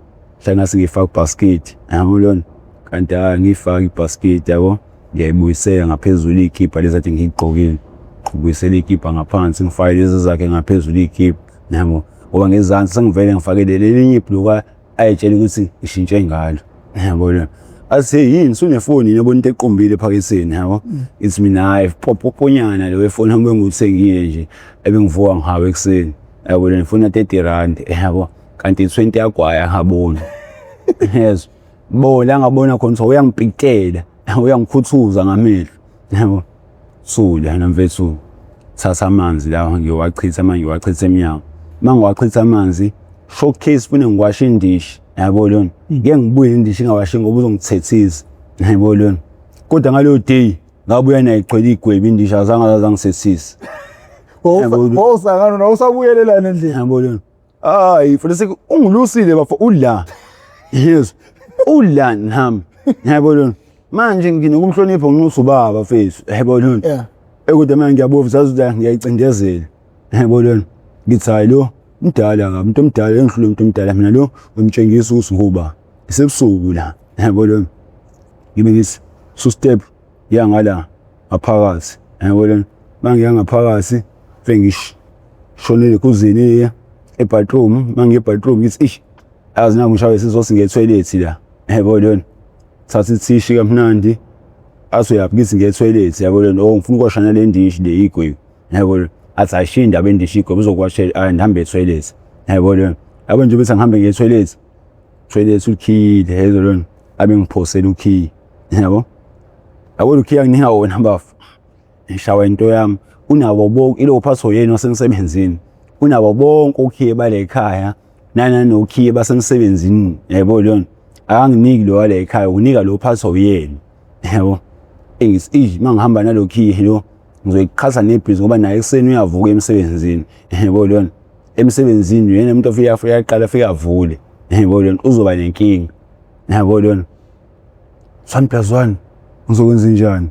Hlangase ngiyifake kubhasikidi yabo leyo. Kanti hhayi angiyifaki ibhasikidi yabo. Ngiyayibuyisela ngaphezulu iy'kibha lezi kade ngiy'gqokile. Ngibuyisela iy'kibha ngaphansi ngifake lezi zakhe ngaphezulu iy'kibha yabo. Ngoba ngezansi sengivele ngifake leli elinye ibhulukwe ayetshela ukuthi ngishintshe ngalo yabo leyo. Athi hey yini usunefoni yini yabona into equmbile ephaketheni yabo. Ngithi mina hhayi popoponyana lo wefoni wami bengiwuthengile nje ebengivuka ngihawe ekuseni yabo le ngifuna 30 rand yabo kanti i-20 yagwaya angaboni. Yezwa bo la ngabona khona ukuthi uyangipikitela uyangikhuthuza ngamehlo yabo. Thula na mfethu thatha amanzi lawa ngiyowachitha manje ngiwachitha emnyango. Uma ngiwachitha amanzi showcase fune ngiwashe indishi yabo lona. Ngeke ngibuye indishi ngawashe ngoba uzongithethisa yabo lona. Kodwa ngaleyo day ngabuya nayo igcwele igwebu indishi azange azangithethisa. Wawusangana nawe usabuyelelana endlini. Yabo lona. Hayi futhi seku ungilusile bafo ula. Yes. Ula nami. Yabo lona. Manje nginokumhlonipha nginxusa ubaba mfethu. Yabo lona. Yeah. Kodwa manje ngiyabova sazi ukuthi ngiyayicindezela. Yabo lona. Ngithi hayi lo mdala kabi umuntu omdala engihlule umuntu omdala mina lo ngimtshengisa ukuthi nguba. Isebusuku la. Yabo lona. Ngibe ngithi su step ya ngala ngaphakathi. Yabo lona. Mangiya ngaphakathi sengishonele kuzini ebathroom mangiye ebathroom ngithi ish azi nangu ngishawe sizosi ngiye toilet la. Yabo lona. Thatha ithishi kamnandi athi uyaphi ngithi ngiye toilet yabo lona oh ngifuna ukuwasha nale ndishi le igwebu yabo lona athi ayishiye indaba endishi igwebu uzokuwashela ayi ngihambe etoilet yabo lona yabo nje bese ngihambe ngiye etoilet toilet ukhiyile yebo lona abe ngiphosela ukhiye yabo yabo ukhiye anginika wona bafo ngishawa into yami unabo bonke ilo phatho yenu wasemsebenzini unabo bonke ukhiye bale ekhaya nananokhiye basemsebenzini yabo lona akanginiki lo wale ekhaya unika lo phatho yenu yabo engithi ih mangihamba nalo khiye lo ngizoyiqhatha nebhizi ngoba naye ekuseni uyavuka emsebenzini yabo lona emsebenzini yena umuntu ofika afika aqala afika avule yabo lona uzoba nenkinga yabo lona 1 plus 1 ngizokwenza njani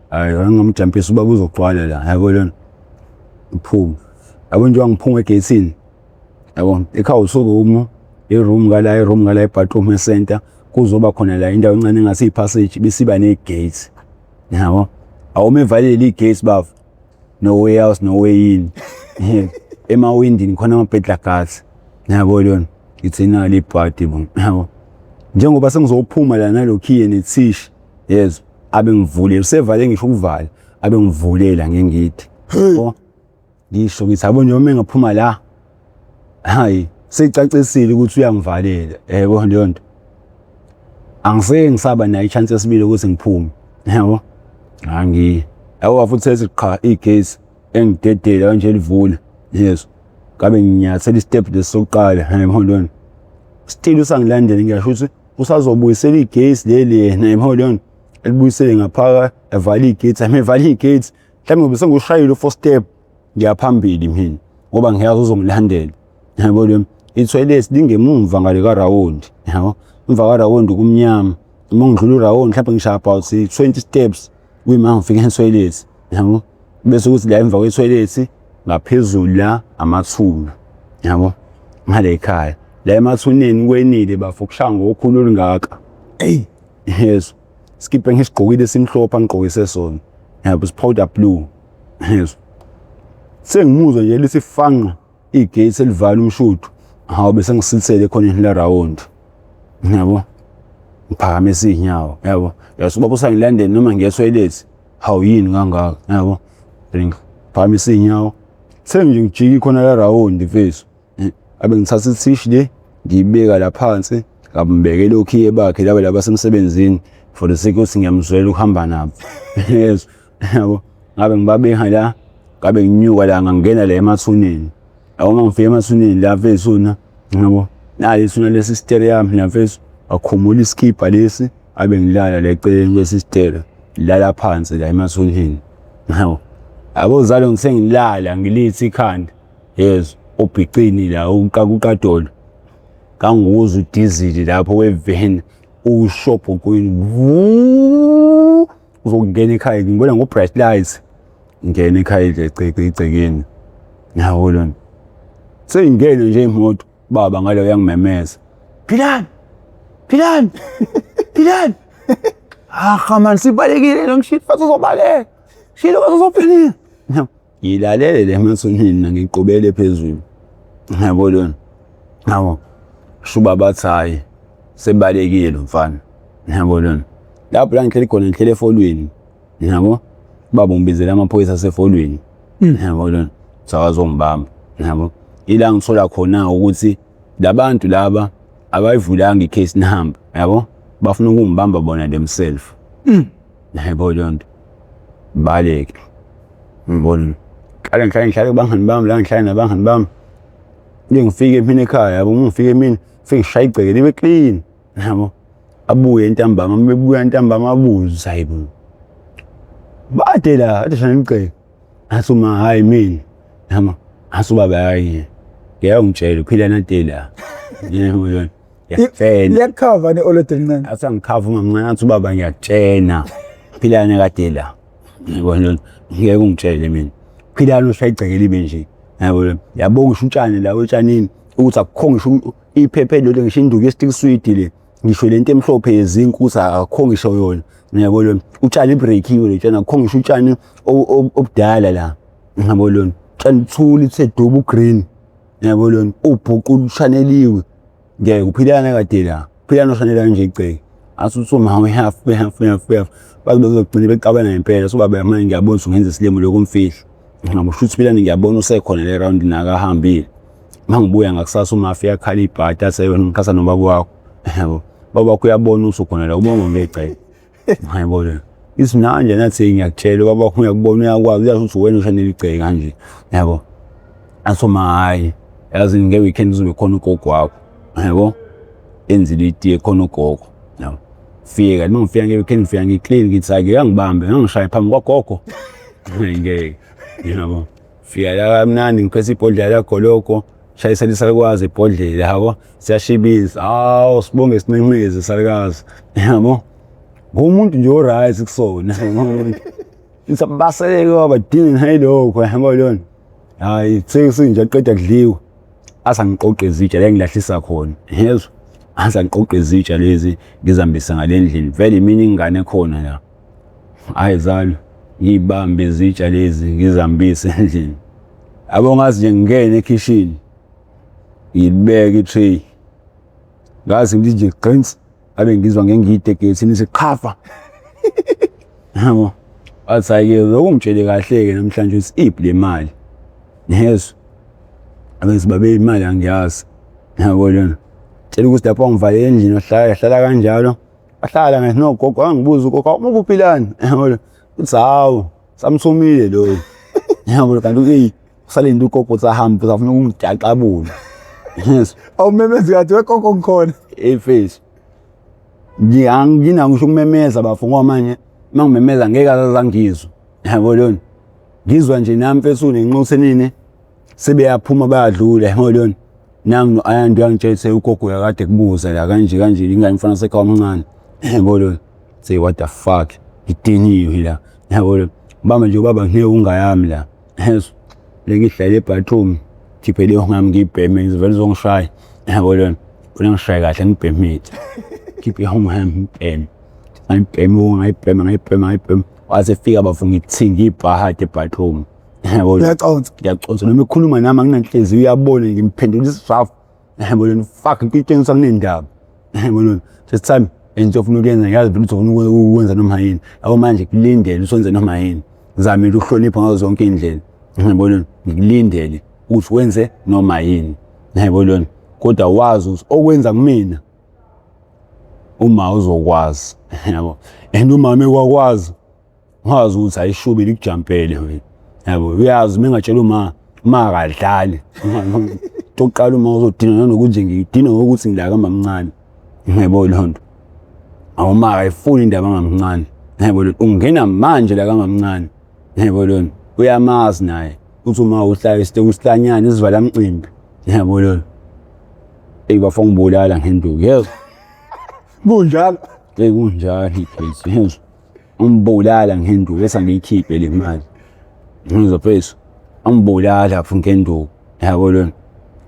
hayi ngingamjampisa ubaba uzogcwala la yabo lona ngiphume yabo nje wangiphuma egeyithini yabo ekhaya usuroom iroom ngala iroom ngala ibathroom ecenter kuzoba khona la indawo encane engathi ipassage bisiba negate yabo awume valele igate bafo no way out no way in emawindini khona amabhedla guards yabo lona ithi nali ibhadi bo yabo njengoba sengizophuma la nalokhiye nethishi yezwa abe ngivulele usevale ngisho ukuvala abe ngivulela ngengidi ngisho ngithi yabo njengoba engaphuma la hayi seyicacisile ukuthi uyangivalela yebo leyo nto angiseke ngisaba nayo i-chance yesibili ukuthi ngiphume yabo angi yabo futhi sethi qha igesi engidedela kanje livula yes ngabe nginyathela istep lesi sokuqala yabo lona still usangilandela ngiyasho ukuthi usazobuyisela igesi leli yena yabo lona elibuyisele ngaphaka evala igate amevala igate mhlawumbe ngoba sengushayile u-four step ngiyaphambili mina ngoba ngiyazi uzongilandela yabo le ithoyilethi lingemumva ngale karawundi yabo emva karawundi kumnyama uma ngidlula urawundi mhlawumbe ngishaya about 20 steps kuyima ngifika ethoyilethi yabo bese kuthi la emva kwethoyilethi ngaphezulu la amathuna yabo ngale ekhaya la emathuneni kwenile bafo kushaya ngokhulu olungaka eyi yes skiphe ngisigqokile esimhlophe angigqokise sona yabo powder blue yes sengimuzwa nje lisifanqa igate elivala umshudu hawu bese ngisithele ekhoneni la round yabo ngiphakamisa izinyawo yabo yazi ubaba usangilandela noma ngiye toilet. Hawu, yini kangaka, yabo? Then ngiphakamisa iy'nyawo, senje ngijika ikhona la rawundi mfethu. Abe ngithatha ithishi le ngiyibeka la phansi, ngambekela okhiye bakhe laba laba basemsebenzini for the sake ukuthi ngiyamzwela ukuhamba nabo. Yes, yabo. Ngabe ngibabeka la, ngabe nginyuka la, ngangena la emathuneni. Yabo, uma ngifika emathuneni la mfethu na, yabo, nali ithuna lesisteri yami la mfethu, ngakhumula isikibha lesi, abe ngilala la eceleni kwesisteri, ngilala phansi la emathuneni. Yabo. Yabo zalo, ngisengilala ngilithi ikhanda. Yes, obhicini la uqakuqadolo. Kanguzwa udizili lapho weveni ushobhoqweni. Uzokungena ekhaya ngibona ngo bright lights. Ngena ekhaya nje egcekeni. Yabo lona. Seyingene nje imoto, baba ngalo yangimemeza. Philani. Philani. Philani. Ah man, sibalekile lo ngishilo bathi uzobaleka. Shilo bathi uzophilile. Ngilalele le emathuneni, ngiqubele phezulu. Yabo lona. Yabo. Shuba bathi hayi, sebalekile lo mfana. Yabo lona. Lapho la ngihleli khona, ngihleli efolweni. Yabo. Baba ungibizela amaphoyisa asefolweni. Yabo lona. Sawazongibamba. Yabo. Ila ngithola khona ukuthi labantu laba abayivulanga i-case number, yabo? Bafuna ukungibamba bona themselves. Yabo leyo nto. Baleke. Ngibona. Qale ngihlale kubangani bami la, ngihlale nabangani bami. Ngike ngifike emini ekhaya, yabo, uma ngifike emini, ngifike ngishaye igceke libe clean, yabo. Abuye ntambama, uma bebuya ntambama abuze, hayibo. Bade la, ade shana igceke. Athi uma hayi mina, yabo. Athi ubaba hayi. Ngeke ungitshele uphila nade la. Yebo yona. Ngiyakutshela. Liyakukhava ne-oledi elincane. Athi angikhava umamncane, athi ubaba ngiyakutshena. Philani kade la. Yabona, ngeke ungitshele mina. Philani ushaya igceke libe nje. Yabo, yabo ngisho utshani la otshanini ukuthi akukho ngisho iphepha elilodwa, ngisho induku ye-stick sweet le, ngisho lento emhlophe yezinki ukuthi akukho ngisho yona. Yabo lona, utshani ibreakiwe le tshani, akukho ngisho utshani obudala la. Yabo lona, utshani buthule uthe dubu green. Yabo lona, ubhuqu lushaneliwe. Ngeke uphilana kade la. Philana ushanela nje igceke. Athi uthi uma uyafa uyafa uyafa uyafa. Baze bezogcina bexabana ngempela. So baba manje ngiyabona ukuthi ungenza isilimo lokumfihla. Ngabo shuthi philani ngiyabona usekhona le round nakahambile. Mangibuya ngakusasa uma afika akhala ibhadi athi wena ngiqhasa nobaba wakho. Yabo. Baba wakho uyabona usukhona la ubonga ngegceke. Hayibo le. Isinanje nathi ngiyakutshela ubaba wakho uyakubona, uyakwazi, uyazi ukuthi wena ushanela igceke kanje. Yabo. Athi uma hayi, yazi nge-weekend uzobe khona ugogo wakho. Yabo. Enzile itiye khona ugogo. Yabo. Fika, uma ngifika nge-weekend ngifika ngi-clean, ngithi ake yangibambe, ngangishaya phambi kwagogo. Ngeke. Yabo. Fika la kamnandi ngiphethe ibhodlela lagoloko, shayisela isalukazi ibhodlela, yabo. Siyashibisa. Hawu, sibonge sincinqize salukazi. Yabo. Ngumuntu nje o-right kusona. Ngisabaseleke wabadinga nayilokho, yabo lona. Hayi, sesinje aqeda kudliwa. Asa ngiqoqe izitsha la ngilahlisa khona. Yezwa. Asa ngiqoqe izitsha lezi ngizambise ngale ndlini. Vele imini ingane khona la. Hayi zalo, ngiyibambe izitsha lezi ngizambise endlini. Yabo ngazi nje ngingene ekhishini. Ngibeke i-tray. Ngazi ngithi nje gqinsi, abe ngizwa ngengide egethini isiqhafa. Yabo. Wathi hayi-ke uzokungitshele kahle-ke namhlanje ukuthi iphi le mali. Yezwa. Abe sibabe imali angiyazi. Yabo lona. Tshela ukuthi lapho ngivalele endlini wahlala hlala kanjalo. Wahlala ngathi nogogo wangibuza ugogo uma kuphilani. Yabo. Uthi hawu, samthumile lo. Yabo, kanti eyi usalinde ugogo uthi ahambe uzafuna ukungidaqabula. Yes. Awumemezi kathi wegogo ngikhona. Hey face. Nginganginako ngisho ukumemeza bafo, ngoba manje uma ngimemeza ngeke azangizwe. Yabo lona. Ngizwa nje nami mfethu nenxusenini sebeyaphuma bayadlula, yabo lona. Nangu no-Ayanda uyangitshela ukuthi ugogo uyakade kubuza la kanje kanje ingane mfana sekhaya omncane. Yabo lona. Say what the fuck. Ngidiniwe la. Yabo lona. Bamba nje ubaba nginike ungayami la. Yes. Le ngihlale ebathroom. Khiphe leyo ngami ngibheme ngizovele uzongishaya. Yabo lona. Funa ngishaye kahle ngibhemile. Khiphe ihome ngibheme. Ngayibhema ngayibhema ngayibhema ngayibhema. Waze fika bafo ngithinga ibhahadi ebathroom. Yabo. Uyaconsa. Ngiyaconsa noma ekhuluma nami anginanhliziyo, uyabona ngimphendula isifafu. Yabo lona, fuck, ngitshengisa kunendaba. Yabo lona. This time Into ofuna ukuyenza ngiyazi vele ukuthi ufuna ukwenza noma yini. Yabo manje kulindele usonze noma yini. Ngizamile ukuhlonipha ngazo zonke iy'ndlela. Yabo ngikulindele ukuthi wenze noma yini. Yabo kodwa wazi ukuthi okwenza kumina uma uzokwazi yabo and umama ekwakwazi wazi ukuthi ayishubi likujampele wena yabo uyazi uma engatshela uma uma akadlali tokuqala uma uzodina nanokuthi nje ngidina ngokuthi ngila kamamncane yebo leyo nto awuma akayifuni indaba kamamncane yebo ungena manje la kamamncane yebo leyo nto uyamazi naye uthi uma uhlala isihlanyana isivala mcimbi yebo leyo eyi bafo ngibulala ngenduku yezwa Kunjalo. Eyi kunjalo ibhizi yezwa Ungibulala ngenduku bese angiyikhiphe le mali. Ngizwa mfethu. Angibulala futhi ngenduku. Yabo lona.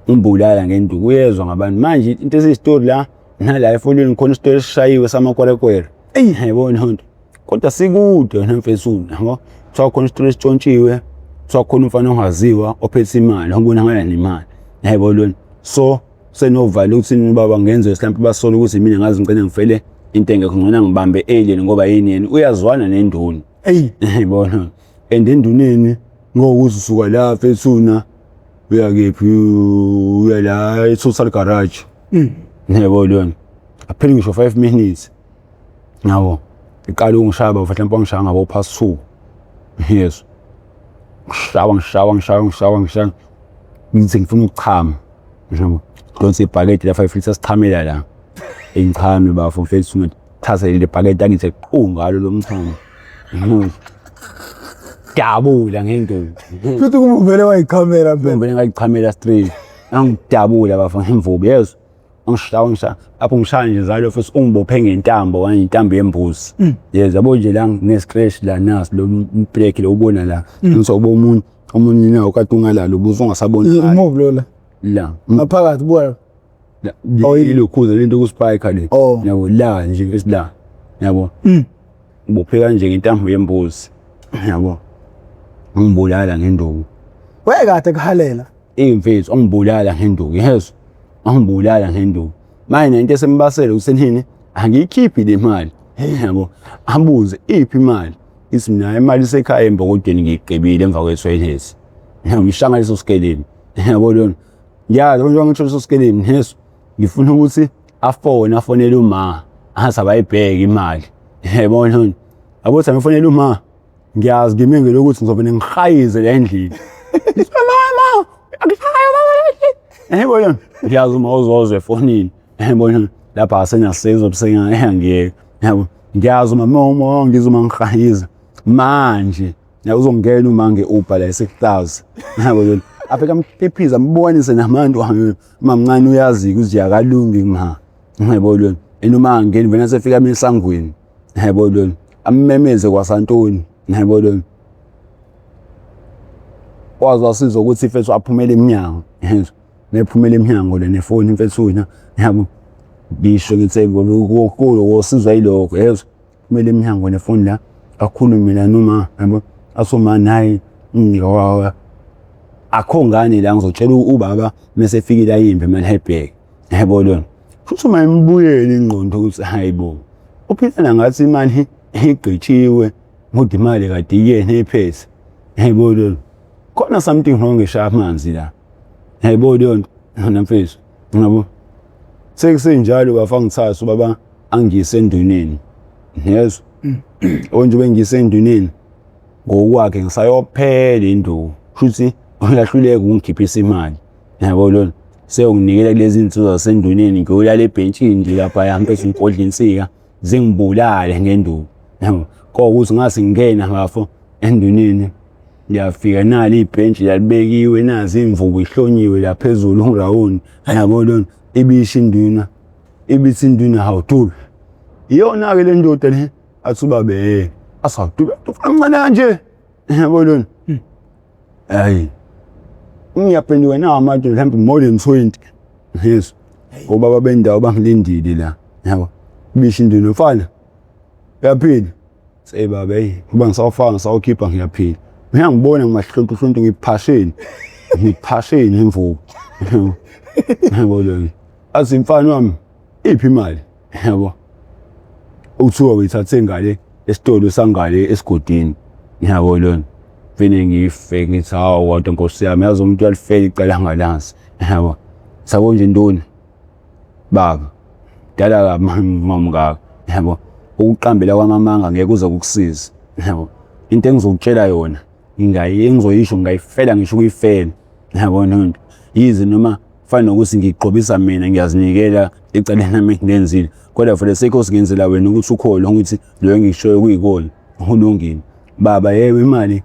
Ungibulala ngenduku uyezwa ngabantu. Manje into esiyisitori la nala efonini khona isitori esishayiwe samakwerekwere. Eyi yabo nto. Kodwa sikude wena mfethu yabo. Kuthiwa khona isitori esitshontshiwe. Kuthiwa khona umfana ongaziwa ophethe imali obonakala nemali. Yabo lona. So senovalo ukuthi ubaba ngenze mhlawumbe basola ukuthi mina ngazi ngicela ngifele into engekho ngcono ngibambe alien ngoba yini yena uyazwana nenduna eyi yibona and enduneni ngokuthi usuka la fethuna uya kephi uya la e-total garage yebo lona apheli ngisho 5 minutes yabo iqala ungishaya baba mhlawumbe wangishaya ngabo past 2 yes ngishawa ngishawa ngishawa ngishawa ngishawa ngithi ngifuna ukuchama njengoba donsa ibhakede la 5 liters sichamela la engichame bafo mfethu ngathatha leli bhakede angithi qhu ngalo lo mchamo dabula ngenduku Futhi kuba uvele wayichamela phela. ngivele ngayichamela straight angidabula bafo ngemvubu yezwa angishaya ngishaya apho ngishaya nje zalo futhi ungibophe ngentambo kanye intambo yembuzi yezwa yabo nje la ngine-scratch la nasi lo mpleki lo ubona la ngizoba omunye omunye nawo kade ungalali ubuze ungasaboni Imove lo la. la Ngaphakathi buka. La, Oh, yini? ilokhuza lento kuspike le Oh. yabo la nje esila yabo ubophe kanje ngentambo yembuzi yabo ngibulala ngenduku Wayekade kuhalela. Imfethu angibulala ngenduku yezo angibulala ngenduku manje nento esembasele usenhini angiyikhiphi le mali yabo abuze iphi imali ithi mina imali isekhaya embokodweni ngiyigqibile emva kwethoyilethi ngishanga leso sikeleni yabo lona ngiyazi njengoba ngisho leso sikeleni yeso ngifuna ukuthi afone afonele uma athi abayibheke imali yabo lona yabo ukuthi angifonele uma ngiyazi ngime ngelokuthi ngizovele ngihayize la endlini mama angishaya mama yebo yona ngiyazi uma uzozwa efonini yebo yona lapha asenasizo busengiyangiyeka yabo ngiyazi uma mama ngizwa uma ngihayiza manje uzongena uma nge-uber la esekuhlaza yabo yona afike amphiphiza ambonise nabantu mamncane uyazi ukuthi akalungi ma yebo lona and uma angeni vena sefika emsangweni yebo lona ammemeze kwasantoni yebo lona waze wasizwa ukuthi mfethu aphumele emnyango yezwa nephumele emnyango le nefoni mfethu wena yabo ngisho ngithi kulo wosizwa yilokho yezwa phumele emnyango nefoni la akhulume la noma yabo asoma naye ngiwawa akho ngane la ngizotshela ubaba mese efikile ayimbe manje ayibheke yebo lona futhi uma imbuyele ingqondo ukuthi hayibo uphilana ngathi imali igqitshiwe kodwa imali kade iyena ephethe yebo lona khona something wrong eshaya amanzi la yebo lona nona mfethu ngabo sekusenjalo bafa ngithatha ubaba angiyise enduneni yezwa onje bengiyise enduneni ngokwakhe ngisayophela induku shuthi uyahluleka ukungikhiphisa imali yabo lona seyonginikela kulezi nsizwa zasenduneni ngiyolala ebhentshini nje lapha yami bese ngigodla insika zingibulale ngenduku yabo kokuthi ngase ngingena bafo enduneni ngiyafika nali ibhentshi lalibekiwe nazi imvubu ihlonyiwe la phezulu urawundi yabo lona ibisho induna ibithi induna hawudube iyona-ke le ndoda le athi ubabe asawudube ufana mncane kanje yabo lona hayi ngiyaphenduka nawo amadoda mhlawumbe more than 20 yes obaba bendawo bangilindile la yabo bisho induna mfana uyaphila Sey baba hey uba ngisawufaka ngisawukhipha ngiyaphila uyangibona ngimahlonto ngiphasheni ngiphasheni imvubu yabo lona athi mfana wami iphi imali yabo. Okuthiwa uyithathe ngale esitolo sangale esigodini. Yabo lona. Vele ngife ngithi hawu kodwa nkosi yami yazi umuntu uyalifela icala angalazi. Yabo. Sabo nje ntoni? Baba. Dala kabi mamngaka. Yabo. Ukuqambela kwamamanga ngeke kuze kukusize. Yabo. Into engizokutshela yona ngingayi engizoyisho ngingayifela ngisho ukuyifela. Yabo nonto. Yize noma fana nokuthi ngigqobisa mina ngiyazinikela ecaleni lami engilenzile kodwa for the sake of ngenzela wena ukuthi ukholwe ukuthi lo engikushoyo kuyikona ulungile baba yebo imali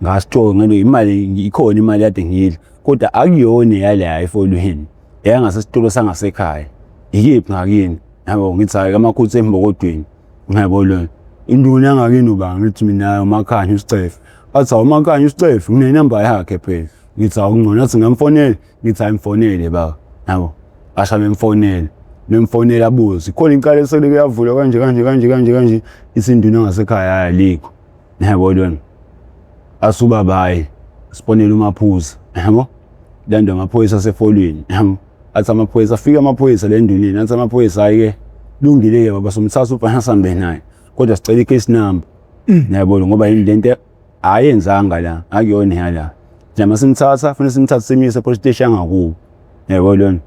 ngasithola ngalo imali ikhona imali yade ngiyidla kodwa akuyona yala efolweni eyangasesitolo sangasekhaya ikephi ngakini yabo ngithi hayi kamakhuthu embokodweni ngiyabo lona induna yangakini uba ngithi mina umakhanya usicefe athi hawu umakhanya usicefe nginenamba yakhe phela ngithi hawu ngcono athi ngamfonela ngithi hayi mfonele baba yabo asha bemfonela bemfonela abuze khona icala eselike yavulwa kanje kanje kanje kanje kanje isinduna ngasekhaya hayi alikho yabo lona asubaba hayi siponele umaphuza yabo landwa amaphoyisa asefolweni yabo athi amaphoyisa afika amaphoyisa le nduneni athi amaphoyisa hayi-ke lungile-ke baba somthatha ubhana sihambe naye kodwa sicela i-case number yabo ngoba yini lento ayenzanga la akuyona yala thina masimthatha funa simthathe simyise police station yangakubo yabo lona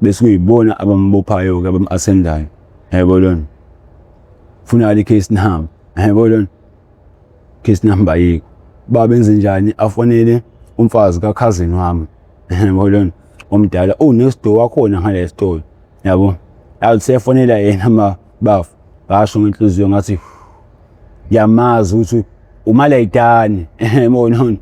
bese kuyibona abambophayo ke abam-assendayo yabo lona funa le case number yabo lona case number yikho baba benze njani afonele umfazi kakhazini wami yabo lona omdala oh next door wakhona ngale sitolo yabo awusefonela yena ma bafu ngasho ngenhliziyo ngathi ngiyamazi ukuthi umalayitani yabona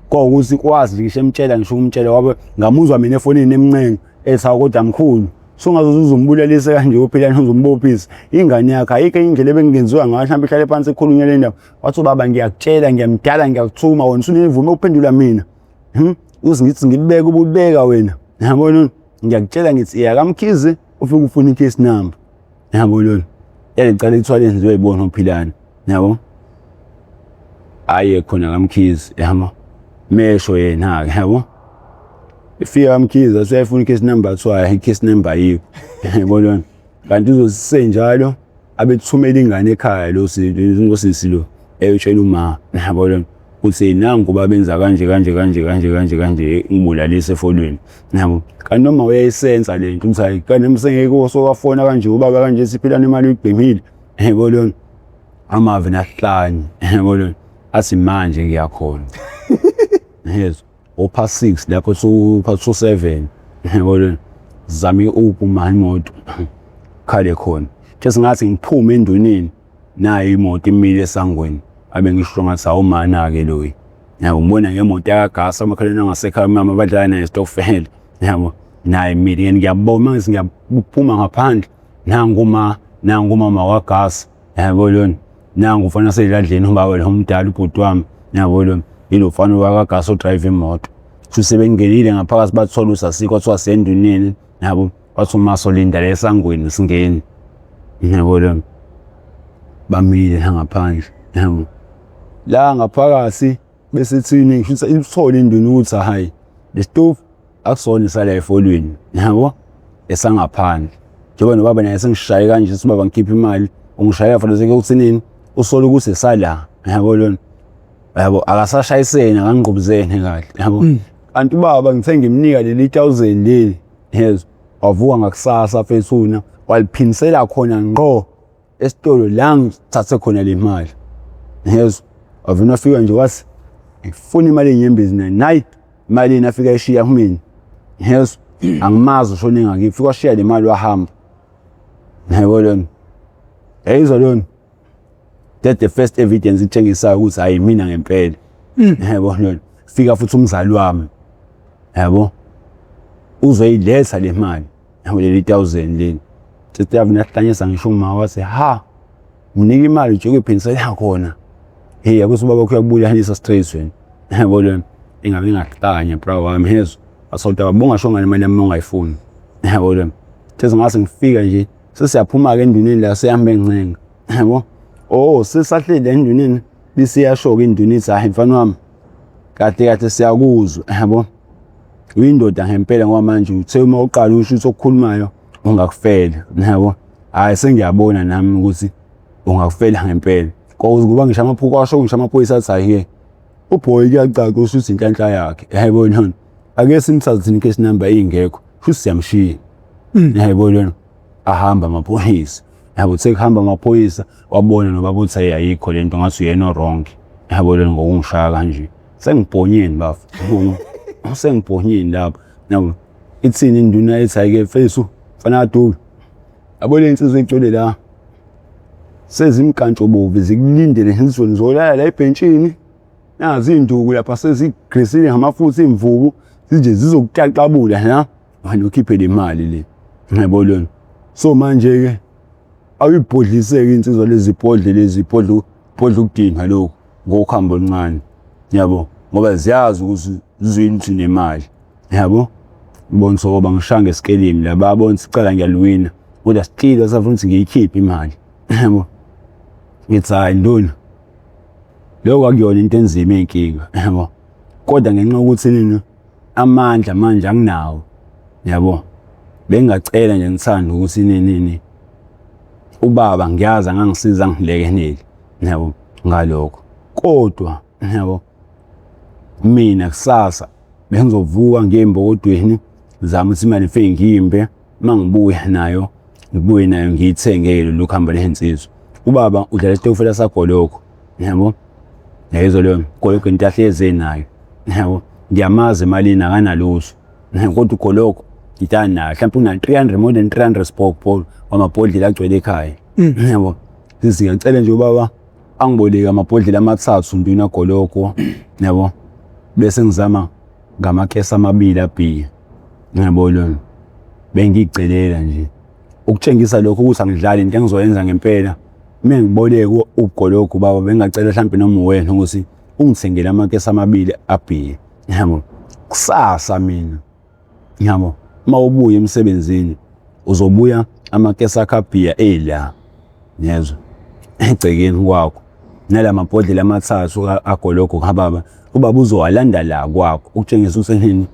kwawukuthi kwazi ngisho emtshela ngisho ukumtshela wabe ngamuzwa mina efonini emncenga ethi hawu kodwa mkhulu sungaze uzumbulalise kanje uphila uzumbophisa ingane yakhe ayikho indlela ebengingenziwa ngayo mhlawumbe ihlale phansi ikhulunywe le ndaba wathi ubaba ngiyakutshela ngiyamdala ngiyakuthuma wena usunevume ukuphendula mina uze ngithi ngibeke ububeka wena yabona ngiyakutshela ngithi iya kamkhize ufike ufuna i-case number yabo lolu yalicala kuthiwa lenziwe yibona uphilani yabo aye khona kamkhize yabo mesho yena-ke yabo ifika kamkhize asuyayifuna i-case number kuthiwa i-case number ayikho yabo lona kanti uzosisenjalo abethumela ingane ekhaya lo sisi lo eyotshela uma yabo lona uthi nangu babenza kanje kanje kanje kanje kanje kanje ngibulalise efolweni yabo kanti noma uyayisensa le nto ukuthi hayi kanti noma sengeke sowafona kanje ubaba kanje siphila nemali uyigqimile yabo lona amave nahlanye yabo lona athi manje ngiyakhona yezwa o-past 6 lapho su-past 7 yabo lona zama i-uber uma imoto khale khona nje singathi ngiphume enduneni nayo imoto imile esangweni abe ngisho ngathi awumana-ke loyi yabo ngibona ngemoto yakagasa umakhelwane wangasekhaya umama abadlala naye estokfela yabo naye imile and ngiyabona manje ngiyaphuma ngaphandle nangu uma nangu umama wagasa yabo lona nangu ufana seladleni ubaba lo mdala ubhuti wami yabo lona yilo mfana wakagasa odrayiva imoto sho sebengenile ngaphakathi bathola usasikho kwathiwa senduneni yabo wathi uma solinda la esangweni singeni yabo lona bamile la ngaphandle yabo la ngaphakathi bese thini ngisho ithole induna ukuthi hayi lesitofu akusona isala efolweni yabo esangaphandle njengoba nobaba naye sengishaye kanje sibaba ngikhipha imali ungishaya fanele sekuthinini usola ukuthi esala yabo lona yabo akasashayiseni akangqubuzene kahle yabo kanti ubaba ngithe ngimnika leli 1000 leli yes wavuka ngakusasa fethuna waliphinisela khona ngqo esitolo la ngithathe khona le mali yes wavena wafika nje wathi ngifuna imali enyembezi naye nayi imali yena afika eshiya kumina yes angimazi ushone ngakithi fika washiya le mali wahamba yabo lona yayizwa lona that's the first evidence itshengisayo ukuthi hayi mina ngempela yabo lona fika futhi umzali wami yabo uzoyiletha le mali yabo leli 1000 leli sithi yavuna sihlanyisa ngisho uma wathi ha nginika imali nje ukuyiphindisela khona hey yabo ubaba wakho uyakubulalisa straight wena yabo lona ingabe ingahlanya bra wami hezo asonta bongasho ngale mali yami ongayifuni yabo lona sese ngase ngifika nje sesiyaphuma ke enduneni la seyahamba encenga yabo oh sesahleli enduneni bisiyasho ke induna ithi hayi mfana wami kahle kahle siyakuzwa yabo uyindoda ngempela ngoba manje uthe uma uqala usho ukuthi okukhulumayo ungakufela yabo. Hhayi sengiyabona nami ukuthi ungakufela ngempela. Cause kuba ngisho amaphuku asho ngisho amaphoyisa athi hhayi-ke ubhoyi kuyacaca ukuthi uthi inhlanhla yakhe. Yayibona lona. Ake simthathe thina i-case number ingekho. Shuthi siyamshiya. Yayibona lona. Ahamba amaphoyisa. Yabo sekuhamba amaphoyisa wabona nobaba uthi hayi ayikho lento ngathi uyena o-wrong. Yabo lona ngokungishaya kanje. Sengibhonyeni bafo. Sengibhonyeni lapho. Yabo ithini induna ethi hhayi-ke mfethu mfana kaDube. Yabo le nsizwa egcwele la sezimkantshobovu zikulindele ensizweni zolala la ebhentshini. Nazi iy'nduku lapha sezigrisile ngamafutha iy'mvubu zinje zizokutaxabula la. Wena ukhiphe le mali le. Yabo lona. So manje-ke awuyibhodliseke insizwa lezi bhodle lezi bhodle bhodle ukudinga lokhu ngokuhamba oluncane. Yabo ngoba ziyazi ukuthi zizoyini nemali. Yabo ubona soba ngishaya ngesikelimi la babona ukuthi icala ngiyaliwina kodwa still basafuna ukuthi ngiyikhiphe imali. Yabo ngithi hayi nduna lokho akuyona into enzima eyinkinga yabo kodwa ngenxa yokuthi nina amandla manje anginawo yabo bengingacela nje ngithanda ukuthi nini ubaba ngiyazi angangisiza angilekelele yabo ngalokho kodwa yabo mina kusasa bengizovuka ngiye embokodweni zama ukuthi imali ngifike ngiyimbe uma ngibuya nayo ngibuye nayo ngiyithenge lolu khamba lensizwa ubaba udlala isitokofela sagoloko yabo yayizwa leyo goloko into ahlezi enayo yabo ngiyamazi emalini akanalutho kodwa ugoloko ngitana nayo mhlawumbe una 300 more than 300 spokball wamabhodlela agcwele ekhaya yabo sisi ngiyacela nje ubaba angiboleke amabhodlela amathathu nduna goloko yabo bese ngizama ngamakesi amabili abhiya yabo lona bengiyicelela nje ukutshengisa lokho ukuthi angidlali into engizoyenza ngempela uma ngiboleke ugologo baba bengingacela mhlawumbe noma uwena ukuthi ungithengele amakesi amabili abhiya yabo kusasa mina yabo uma ubuya emsebenzini uzobuya amakesi akho abhiya ela ngezwa egcekeni kwakho nala mabhodlela amathathu agologo kababa ubaba uzowalanda la kwakho ukutshengisa ukuthi nini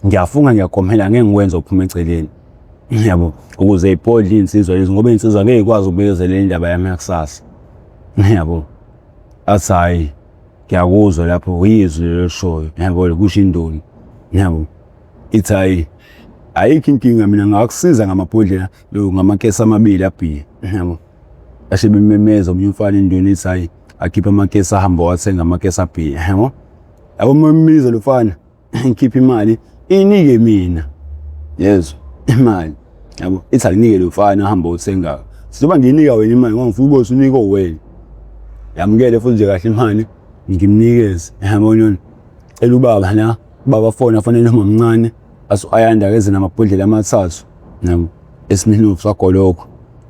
ngiyafunga ngiyagomela ngeke ngikwenze uphuma eceleni yabo ukuze ibhodle iy'nsizwa lezi ngoba iy'nsizwa ngeke ikwazi ukubekezelela indaba yami yakusasa yabo athi hhayi ngiyakuzwa lapho uyizwi lelo lishoyo yabo kusho indoni yabo ithi hhayi ayikho inkinga mina ngakusiza ngamabhodlela lo ngamakesi amabili abhiya yabo ashe bememeza omunye umfana indoni ithi hhayi akhiphe amakesi ahambe wathenga amakesi abhiya yabo yabo memmiza lo mfana ngikhiphe imali inike mina yezwa imali yabo ithi akunike lo mfana ahambe othengayo sizoba ngiyinika wena imali ngoba ngifuna ubose unike wena yamukele futhi nje kahle imali ngimnikeze yabo yona cela ubaba la ubaba fona afonele umamncane athi ayanda eze namabhodlela amathathu yabo esimini sagoloko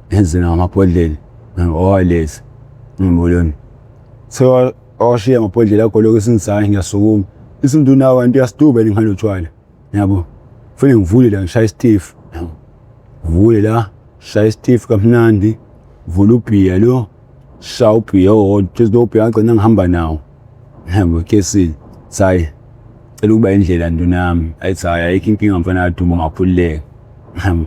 eze namabhodlela owalezi ngibona yona so Awashiya amabhodlela agoloka esingisayi ngiyasukuma. Isinduna abantu uyasidubela ingane utshwala. Yabo. Kufanele ngivule la ngishaye isitifu. Yabo. Vule la, shaya isitifu kamnandi. Vula ubhiya lo. Shaya ubhiya owodwa. Just lo bhiya ngagcina ngihamba nawo. Yabo kesini. Sayi. Cela ukuba indlela nduna yami. Ayithi hayi ayikho inkinga mfana kaDumo ngakhululeka. Yabo.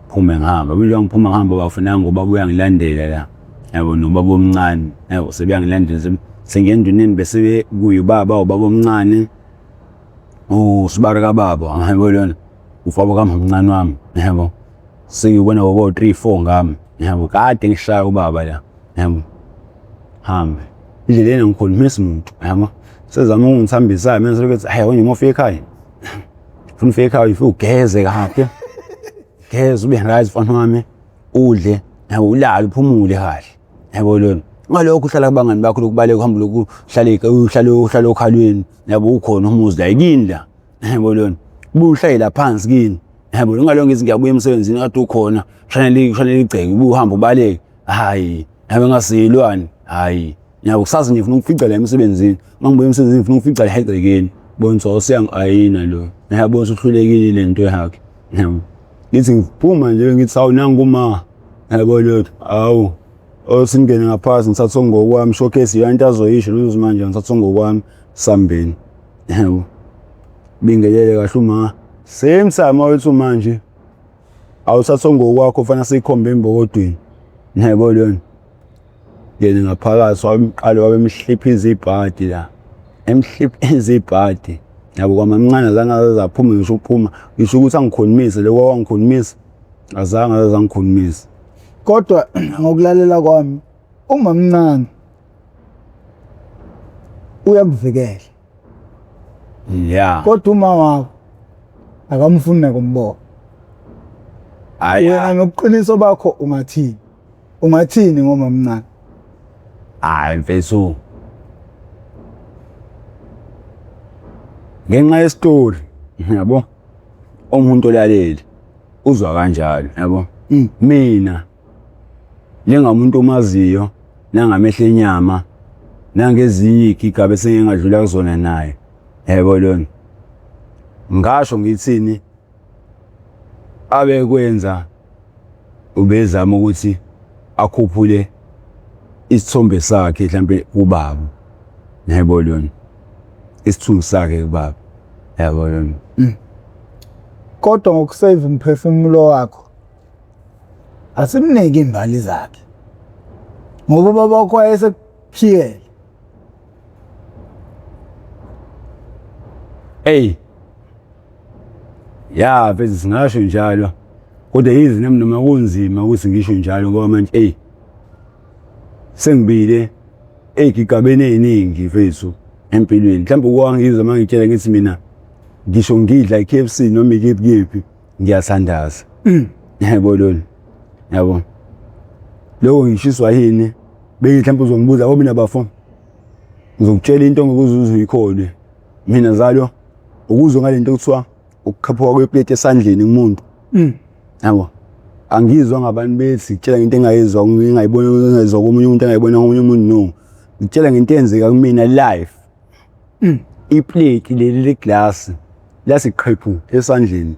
Phume ngihamba. Mina ngiphuma ngihamba bafuna ngoba uyangilandela la. Yabo nobaba omncane. Yabo sebeyangilandela sengena enduneni bese kuye ubaba ubaba omncane. Usibari kababa yabo lona. Ufaba kamamncane wami yabo. Sengibona bobo 3 4 ngami yabo kade ngishaya ubaba la yabo. Hambe. Indleleni angikhulumisi muntu yabo. Sezama ukungithambisa mina sebethi hayi wena uma ufika ekhaya. Ufuna ufike ekhaya ufike ugeze kahle. Geza ube right mfana wami udle yabo ulale uphumule kahle yabo lona ngalokho uhlala kubangani bakho lokubaleka uhamba lokhu uhlale uhlale uhlale okhalweni yabo ukhona umuzi la kini la yabo lona ubuhlale la phansi kini yabo ngalokho ngithi ngiyabuya emsebenzini kade ukhona shanele shanele igceke ubuhamba ubaleke hayi yabe ngasiyilwane hayi yabo kusasa ngifuna ukufica la emsebenzini uma ngibuya emsebenzini ngifuna ukufica la egcekeni bona so usiyangi-ayina lo yabo usuhlulekile le nto yakhe yabo ngithi ngiphuma nje ngithi hawu nangu ma yabo lo hawu osingene ngaphasi ngithatha ngokwami showcase yona into azoyisho lezo manje ngithatha ngokwami sambeni yabo bingelele kahle uma same time awethu manje. Awuthatha ngokwakho ufana siyikhombe embokodweni. Yebo lona. Ngene ngaphakathi wamqala wabemhliphiza ibhadi la. Emhliphiza ibhadi. Yabo kwamamncane azange aze aphume ngisho ukuphuma. Ngisho ukuthi angikhulumise lokho wangikhulumisa. Azange aze angikhulumise. Kodwa ngokulalela kwami umamncane uyakuvikela. Yeah. Kodwa uma wakho akamfuni nakumbona. Hayi. Wena ngobuqiniso bakho ungathini? Ungathini ngomamncane? Hayi mfethu. Ngenxa yesitori, yabo. Umuntu olalele uzwa kanjalo, yabo. Mina njengamuntu omaziyo nangamehlo enyama nangezinye iy'gigaba esengike ngadlula kuzona naye, yebo lona. Ngasho ngithini abekwenza ubezama ukuthi akhuphule isithombe sakhe mhlampe kubaba, yebo lona. Isithunzi sakhe kubaba, yebo lona. Kodwa ngokusave umphefumulo wakho asimnike imbali zakhe ngoba ubaba wakho wayesekuphiyele. Ey. Ya mfethu singasho njalo. Kodwa yize nami noma kunzima ukuthi ngisho njalo ngoba manje ey sengibile ey'gigabeni ey'ningi mfethu empilweni. Mhlawumbe ukwangizwa uma ngitshela ngithi mina ngisho ngidla i-K_F_C noma ikephi kephi ngiyathandaza. Yebo lona. Yabo. Lokho ngishiswa yini? Beke mhlawumbe uzongibuza yabo mina bafo. Ngizokutshela into ongeke uze uyikholwe. Mina zalo ukuzwa ngalento kuthiwa ukukhaphuka kweplate esandleni kumuntu. Yabo. Angizwa ngabantu bethi ngitshela ngento engayizwa ngingayibona ngingayizwa komunye umuntu engayibona komunye umuntu no. Ngitshela ngento eyenzeka kumina live. Iplate leli leglasi lasiqhephu esandleni.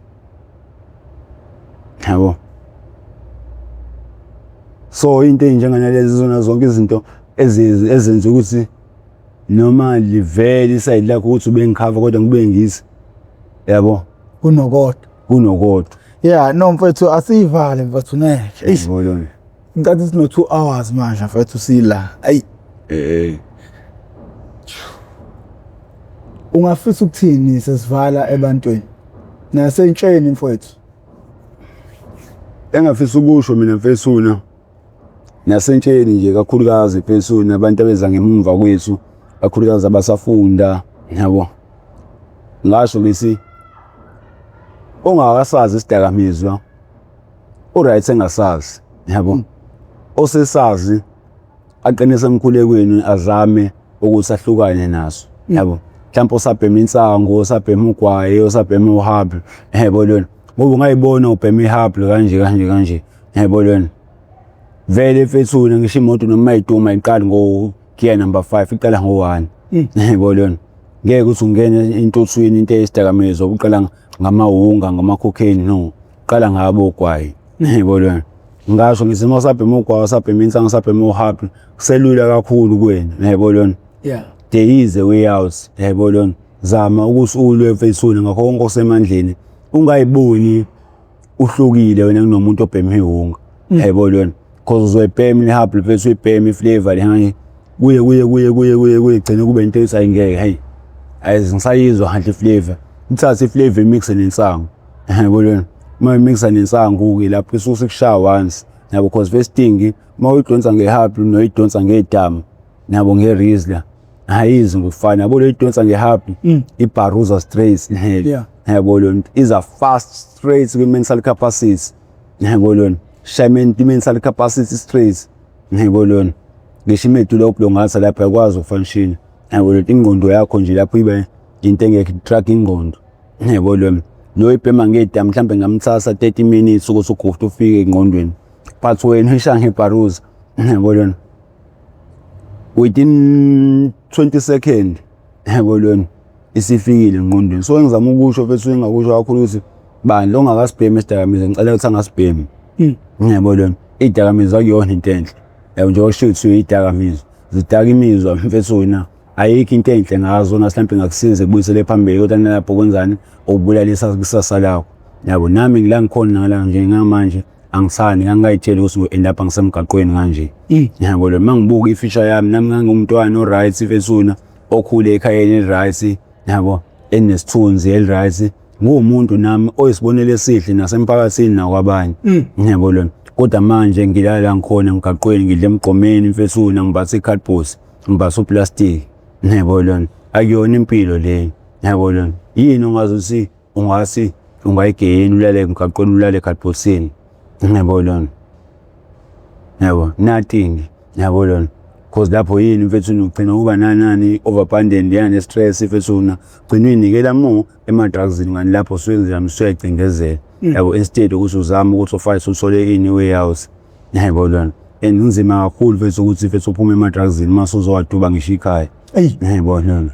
Yabo. So into ey'njenganalezi zona zonke izinto ezenza ukuthi noma livele isayidi lakho ukuthi ubengikhava kodwa ngibuye ngithi yabo Kunokodwa. Kunokodwa. Yeah, no mfethu asiyivale mfethu ngeke. Eish. Yabo lona. Ngicathi sino 2 hours manje mfethu sila. Ayi. Eh. Ungafisa ukuthini sesivala ebantwini? Nasentsheni mfethu. Engafisa ukusho mina mfethu nasentsheni nje kakhulukazi mfethu nabantu abeza ngemumva kwethu kakhulukazi abasafunda yabo. Ngasho ngithi ongakasazi isidakamizwa uright engasazi yabo. Osesazi aqinise emkhulekweni azame ukuthi ahlukane naso yabo. Mhlawumbe osabhema insangu, osabhema ugwayi, osabhema uhabhu yabo lona. Ngoba ungayibona ubhema ihabhu kanje kanje kanje yabo lona. Vele mfethu ngisho imoto noma iduma iqala ngo gear number 5 iqala ngo-1 yabo lona. Ngeke ukuthi ungene entuthwini into eyisidakamizwa uqala ngamawunga ngama-cocaine no. Qala ngabo ogwayi yabo lona. Ngasho ngithi uma usabhema ugwayi usabhema insangu usabhema uhabhu kuselula kakhulu kuwena yabo lona. Yeah. There is a way out yabo lona. Zama ukuthi ulwe mfethu ngakho konke okusemandleni. Ungayiboni uhlukile wena kunomuntu obhema iwunga yabo lona. Cause uzoyibhema ihabhu mfethu uyibhema iflavor le kuye kuye kuye kuye kuye kuye gcine kube into ethi ayingeke hey. Ayizi ngisayizwa kahle iflavor. Uthathe iflavor imixe nensangu. Yabo lona. Uma uyimixa nensangu ke lapho isuke sikushaya once. Yabo cause first thing uma uyidonsa ngehabhu noyidonsa ngedamu nabo ngerizla ayizi ngokufana yabo lo idonsa ngehabhu ibharuza straight. Yeah. Yabo lona iza fast straight kwi mental capacity. Yabo lona shaya mental capacity straight. Yabo lona ngisho imedulla oblongata lapha ayikwazi ukufunction. Yabo lona ingqondo yakho nje lapho ibe into engekho drug ingqondo. Yabo lona lo ibhema ngedamu mhlambe ngamthatha 30 minutes ukuthi ugufte ufike engqondweni. But wena uyishaya ngebharuza. Yabo lona within 20 second yabo lona isifikile engqondweni. So engizama ukusho mfethu engingakusho kakhulu ukuthi bani lo ongakasibhemi isidakamizwa ngicela ukuthi angasibhemi. Yabo lona iy'dakamizwa akuyona into enhle. Yabo njengoba kushiwo kuthiwa iy'dakamizwa zidaka imizwa mfethu wena ayikho into enhle ngazo mhlawumbe ingakusiza ikubuyisele phambili kodwa nalapho kwenzani ubulalisa ikusasa lakho. Yabo, nami ngila ngikhona ngala nje ngamanje angisani ngangayitsheli ukuthi ngo-end up ngisemgaqweni kanje. Yabo lo uma ngibuka i-future yami, nami ngangumntwana o-right mfethu, okhule ekhayeni eli-right, yabo, elinesithunzi eli-right, nguwumuntu nami oyisibonelo esihle nasemphakathini nakwabanye. Yabo lona, kodwa manje ngilala ngikhona emgaqweni, ngidla emgqomeni mfethu, ngimbatha i-cardboard, ngimbatha uplastic. Yabo lona, akuyona impilo leyo. Yabo lona, yini ongazi ukuthi ungathi ungayigeyini ulale emgaqweni, ulale ekhadibhokisini? Yabo lona, yabo, nothing. Yabo lona, cause lapho yini mfethu, ugcina uba nanani overabundant yani stress mfethu, ugcina uyinikela more ema-drugsini, kanti lapho usuyenzela usuyayicindezela, yabo, instead ukuthi uzame ukuthi u-fight uthole ini way out. Yabo lona, and kunzima kakhulu mfethu ukuthi mfethu uphume ema-drugsini uma usuzowaduba ngisho ikhaya. Yabo lona.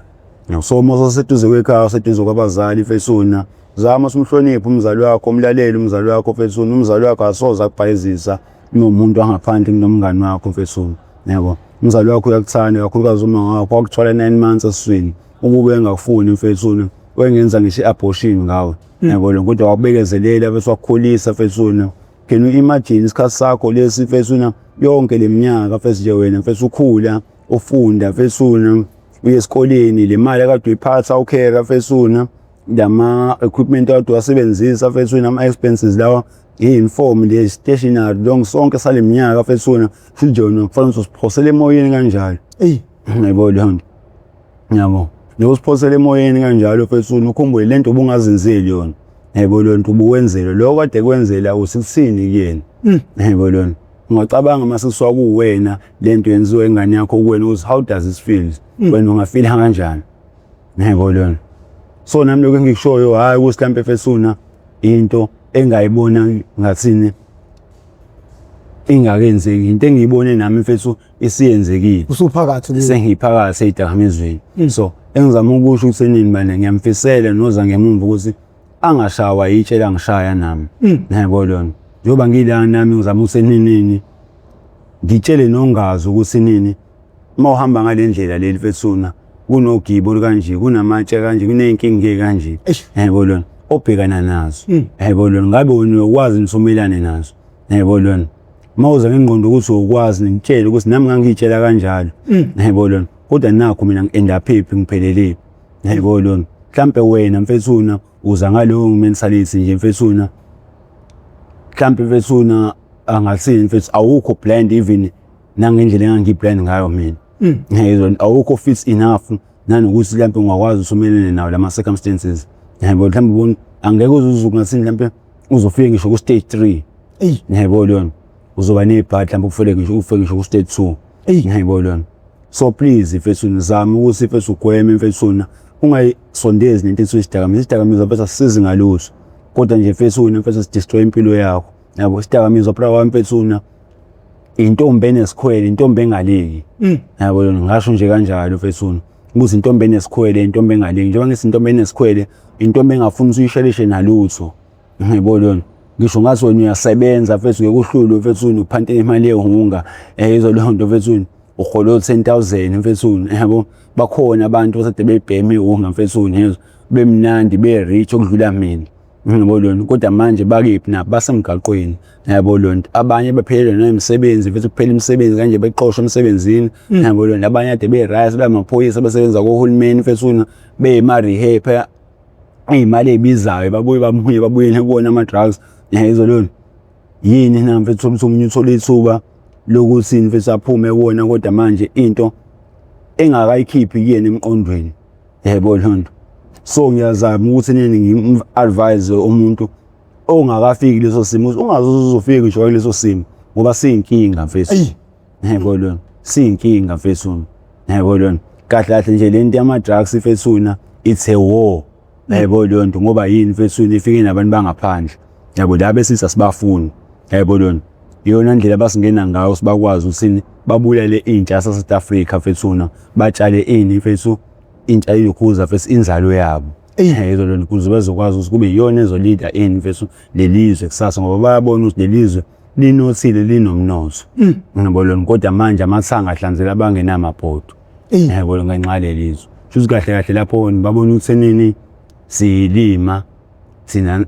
So uma useduze kwekhaya, useduze kwabazali mfethu, zama usumhloniphe umzali wakho, umlalele umzali wakho mfethu. Umzali wakho asoze akubhayizisa kunomuntu wangaphandle, kunomngani wakho mfethu, yabo. Umzali wakho uyakuthanda, kakhulukazi uma wakho wakuthwala 9 months esiswini. Ukube engakufuni mfethu, wengenza ngisho i-abortion ngawe, yabo lo, kodwa wakubekezelela bese wakukhulisa mfethu. Can you imagine isikhathi sakho lesi mfethu, yonke le minyaka mfethu nje wena mfethu ukhula, ufunda mfethu, uye esikoleni, le mali akade uyiphatha ukhera mfethu, lama equipment akade uwasebenzisa mfethu, ama expenses lawa, i-uniform le, stationery, lonke sonke sale minyaka mfethu, futhi nje wena kufanele ukuthi usiphosele emoyeni kanjalo. Yabo leyo nto, yabo, usiphosele emoyeni kanjalo mfethu. Ukhumbule lento ubungazenzeli yona, yabo leyo nto, ubuwenzela lokho kade kwenzela usikuthini kuyena. Yabo leyo nto, ungacabanga mase kusuka kuwena lento yenziwa ingane yakho kuwena ukuthi how does it feel, wena ungafila kanjani? Yabo leyo nto. So nami lokho engikushoyo, hhayi ukuthi mhlampe mfethu into engayibona ngathini ingakenzeki, into engiyibone nami mfethu isiyenzekile. Usuphakathi kuyo. Sengiphakathi ey'dakamizweni. So engizama ukusho ukuthi nini bane ngiyamfisela noza ngemumva ukuthi angashawa yitshe langishaya nami. Yabo lona, njengoba ngila nami ngizama ukuthi nini ngitshele nongazi ukuthi nini uma uhamba ngale ndlela leli mfethu kunogibo olukanje, kunamatshe kanje, kuney'nkinga kanje, yabo lona, obhekana nazo. Yabo lona, ngabe wena uyokwazi nisumelane nazo? Yabo lona, uma uza ngengqondo ukuthi ukwazi, ngitshele ukuthi nami ngangiyitshela kanjalo, yabo lona, kodwa nakho mina ngi-end up phi, ngiphelele, yabo lona. Mhlampe wena mfethu uza ngaloyo mentality nje mfethu, mhlampe mfethu angathini mfethu, awukho blind even nangendlela engangiyi-blind ngayo mina. Yezwa, awukho fit enough nanokuthi mhlampe ungakwazi ukuthi umelane nawo lama circumstances, yabo. Mhlampe ubona angeke uze uzukungathini, mhlampe uzofika ngisho ku stage 3. Yebo lona, uzoba nebhadi, mhlampe ufike ngisho, ufike ngisho ku stage 2. Yebo lona. So please mfethu, nizame ukuthi mfethu ugweme mfethu, ungayisondezi nento ethiwa isidakamizwa. Isidakamizwa mfethu asisizi ngalutho, kodwa nje mfethu mfethu si-destroy impilo yakho, yabo. Isidakamizwa bra wami mfethu intombi enesikhwele, intombi engaleki, yabo lona. Ngasho nje kanjalo mfethu ukuthi intombi enesikhwele, intombi engaleki. Njengoba ngithi intombi enesikhwele, intombi engafuni ukuthi uyishelishe nalutho, yabo lona. Ngisho ngathi wena uyasebenza mfethu, ngeke uhlulwe mfethu uphantele imali yehunga, yizo leyo nto mfethu, uhola o-10,000 mfethu, yabo. Bakhona abantu osade bebhema ihunga mfethu, yezwa, bemnandi, be-rich okudlula mina, yabo lona. Kodwa manje bakephi nabo? Basemgaqweni, yabo lona. Abanye baphelelwa nemisebenzi mfethu, kuphela imisebenzi kanje, bexoshwa emsebenzini, yabo lona. Abanye ade be-right, bamaphoyisa, basebenza kohulumeni mfethu, beyema-rehab, iy'mali ey'bizayo, babuye babuye babuyele kuwona ama-drugs, yayizwa lona. Yini na mfethu, ukuthi omunye uthole ithuba lokuthi mfethu aphume kuwona, kodwa manje into engakayikhiphi kuyena emqondweni, yebo lona. So ngiyazama ukuthi nini ngim-advise umuntu ongakafiki leso simo, ungaze uzofika ngisho kuleso simo, ngoba siyinkinga mfethu, yebo lona, siyinkinga mfethu, yebo lona. Kahle kahle nje lento yama-drugs mfethu, it's a war, yebo leyo nto. Ngoba yini mfethu? Ifike nabantu bangaphandle, yabo, la besithi asibafuni, yebo lona. Iyona ndlela abasingena ngayo, sibakwazi ukuthi babulale intsha yase-South Africa mfethu, batshale ini mfethu, intsha ilokhuza mfethu, inzalo yabo, yebo lona, ukuze bezokwazi ukuthi kube iyona ezo-leada ini mfethu lelizwe kusasa, ngoba bayabona ukuthi lelizwe linothile, linomnotho, yabo lona. Kodwa manje amathanga ahlanzela abangenamabhodo, yabo, ngenxa yalelizwe. Shuthi kahle kahle lapho babona ukuthi nini siyilima thina.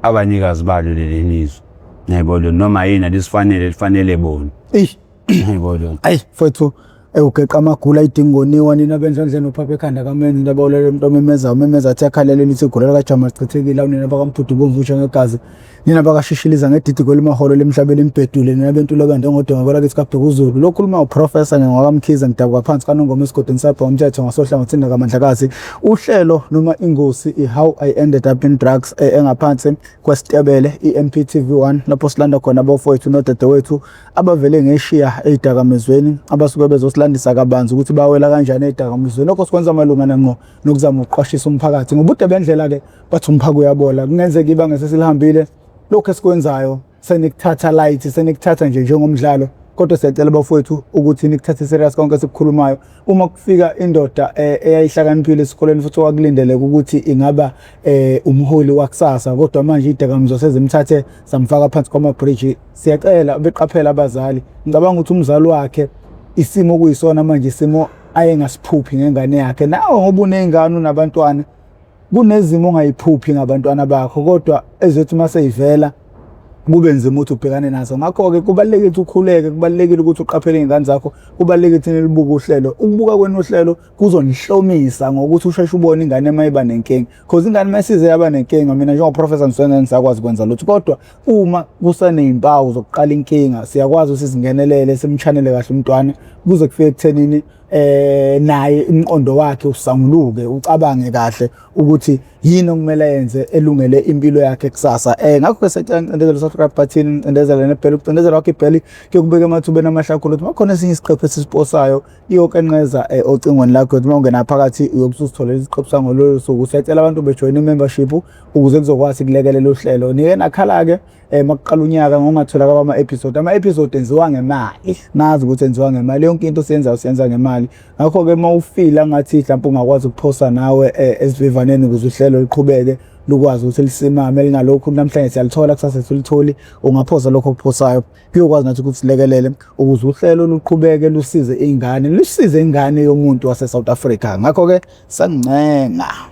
Abanikazi balo leli lizwe. Yebo lo noma yini alisifanele lifanele bona. Eish. Yebo lo. Ayi mfowethu ewugeqa amagula ayidingoniwa nina bendlondleni uphapha ekhanda kamenzi into abawulele umuntu omemeza umemeza athi akhalele lithi igula likajama lichithekile awu nina bakamdudu bomvusha ngegazi nina bakashishiliza ngedidi kwelimaholo lemhlabeni embhedule nina bentulo bande ngodonga kwelakithi kabhekuzulu lo khuluma uprofessor ngingwakamkhize ngidabuka phansi kanongoma esigodini sabha umthetho ngasohlangothini lakamandlakazi uhlelo noma ingosi i-how I ended up in drugs engaphansi kwesitebele i-MPTV1 lapho silanda khona abafowethu nodadewethu abavele ngeshiya ey'dakamizweni abasuke bezosilandisa kabanzi ukuthi bawela kanjani ey'dakamizweni. Lokho sikwenza malungana ngqo nokuzama ukuqwashisa umphakathi ngobude bendlela-ke bathi umphako uyabola. Kungenzeka ibanga esesilihambile lokhu esikwenzayo senikuthatha light senikuthatha nje njengomdlalo kodwa siyacela bafowethu ukuthi nikuthathe serious konke esikukhulumayo. Uma kufika indoda eyayihlakaniphile esikoleni futhi okwakulindeleke ukuthi ingaba umholi wakusasa kodwa manje iy'dakamizwa sezimthathe zamfaka phansi kwamabhriji. Siyacela beqaphele abazali. Ngicabanga ukuthi umzali wakhe isimo okuyisona manje isimo ayengasiphuphi ngengane yakhe. Nawe ngoba uney'ngane unabantwana kunezimo ongayiphuphi ngabantwana bakho kodwa ezothi uma seyivela kube nzima ukuthi ubhekane nazo. Ngakho-ke kubalulekile ukuthi ukhuleke, kubalulekile ukuthi uqaphele iy'ngane zakho, kubalulekile ukuthi nilibuke uhlelo. Ukubuka kwenu uhlelo kuzonihlomisa ngokuthi usheshe ubone ingane uma iba nenkinga. Cause ingane uma isize yaba nenkinga, mina njengoprofessor ngisuke ngeke ngisakwazi ukwenza lutho. Kodwa uma kusaney'mpawu zokuqala inkinga, siyakwazi ukuthi singenelele, simchanele kahle umntwana kuze kufike ekuthenini naye umqondo wakhe usanguluke, ucabange kahle ukuthi yini okumele ayenze elungele impilo yakhe kusasa. Ngakho-ke siyacela nicindezele u-subscribe button, nicindezele nebheli. Ukucindezela kwakho ibheli kuyokubeka emathubeni amahle kakhulu ukuthi makhona esinye isiqephu esisiposayo iyokenqeza ocingweni lakho ukuthi uma ungena phakathi uyobe usuzitholela isiqephu sangololo suku. Siyacela abantu bejoyine i-membership ukuze kuzokwazi kulekelela uhlelo. Nike nakhala-ke makuqala unyaka ngokungatholakala kwama-episode. Ama-episode enziwa ngemali, nazi ukuthi enziwa ngemali, yonke into siyenzayo siyenza ngemali. Ngakho-ke uma ufila ngathi mhlawumpe ungakwazi ukuphosa nawe esivivaneni ukuze uhlelo luqhubeke lukwazi ukuthi lisimame lingalokhu namhlanje siyalithola kusasa silitholi, ungaphosa lokho okuphosayo kuyokwazi nathi ukuthi silekelele ukuze uhlelo luqhubeke lusize ingane, lusize ingane yomuntu wase-South Africa. Ngakho-ke sangincenga.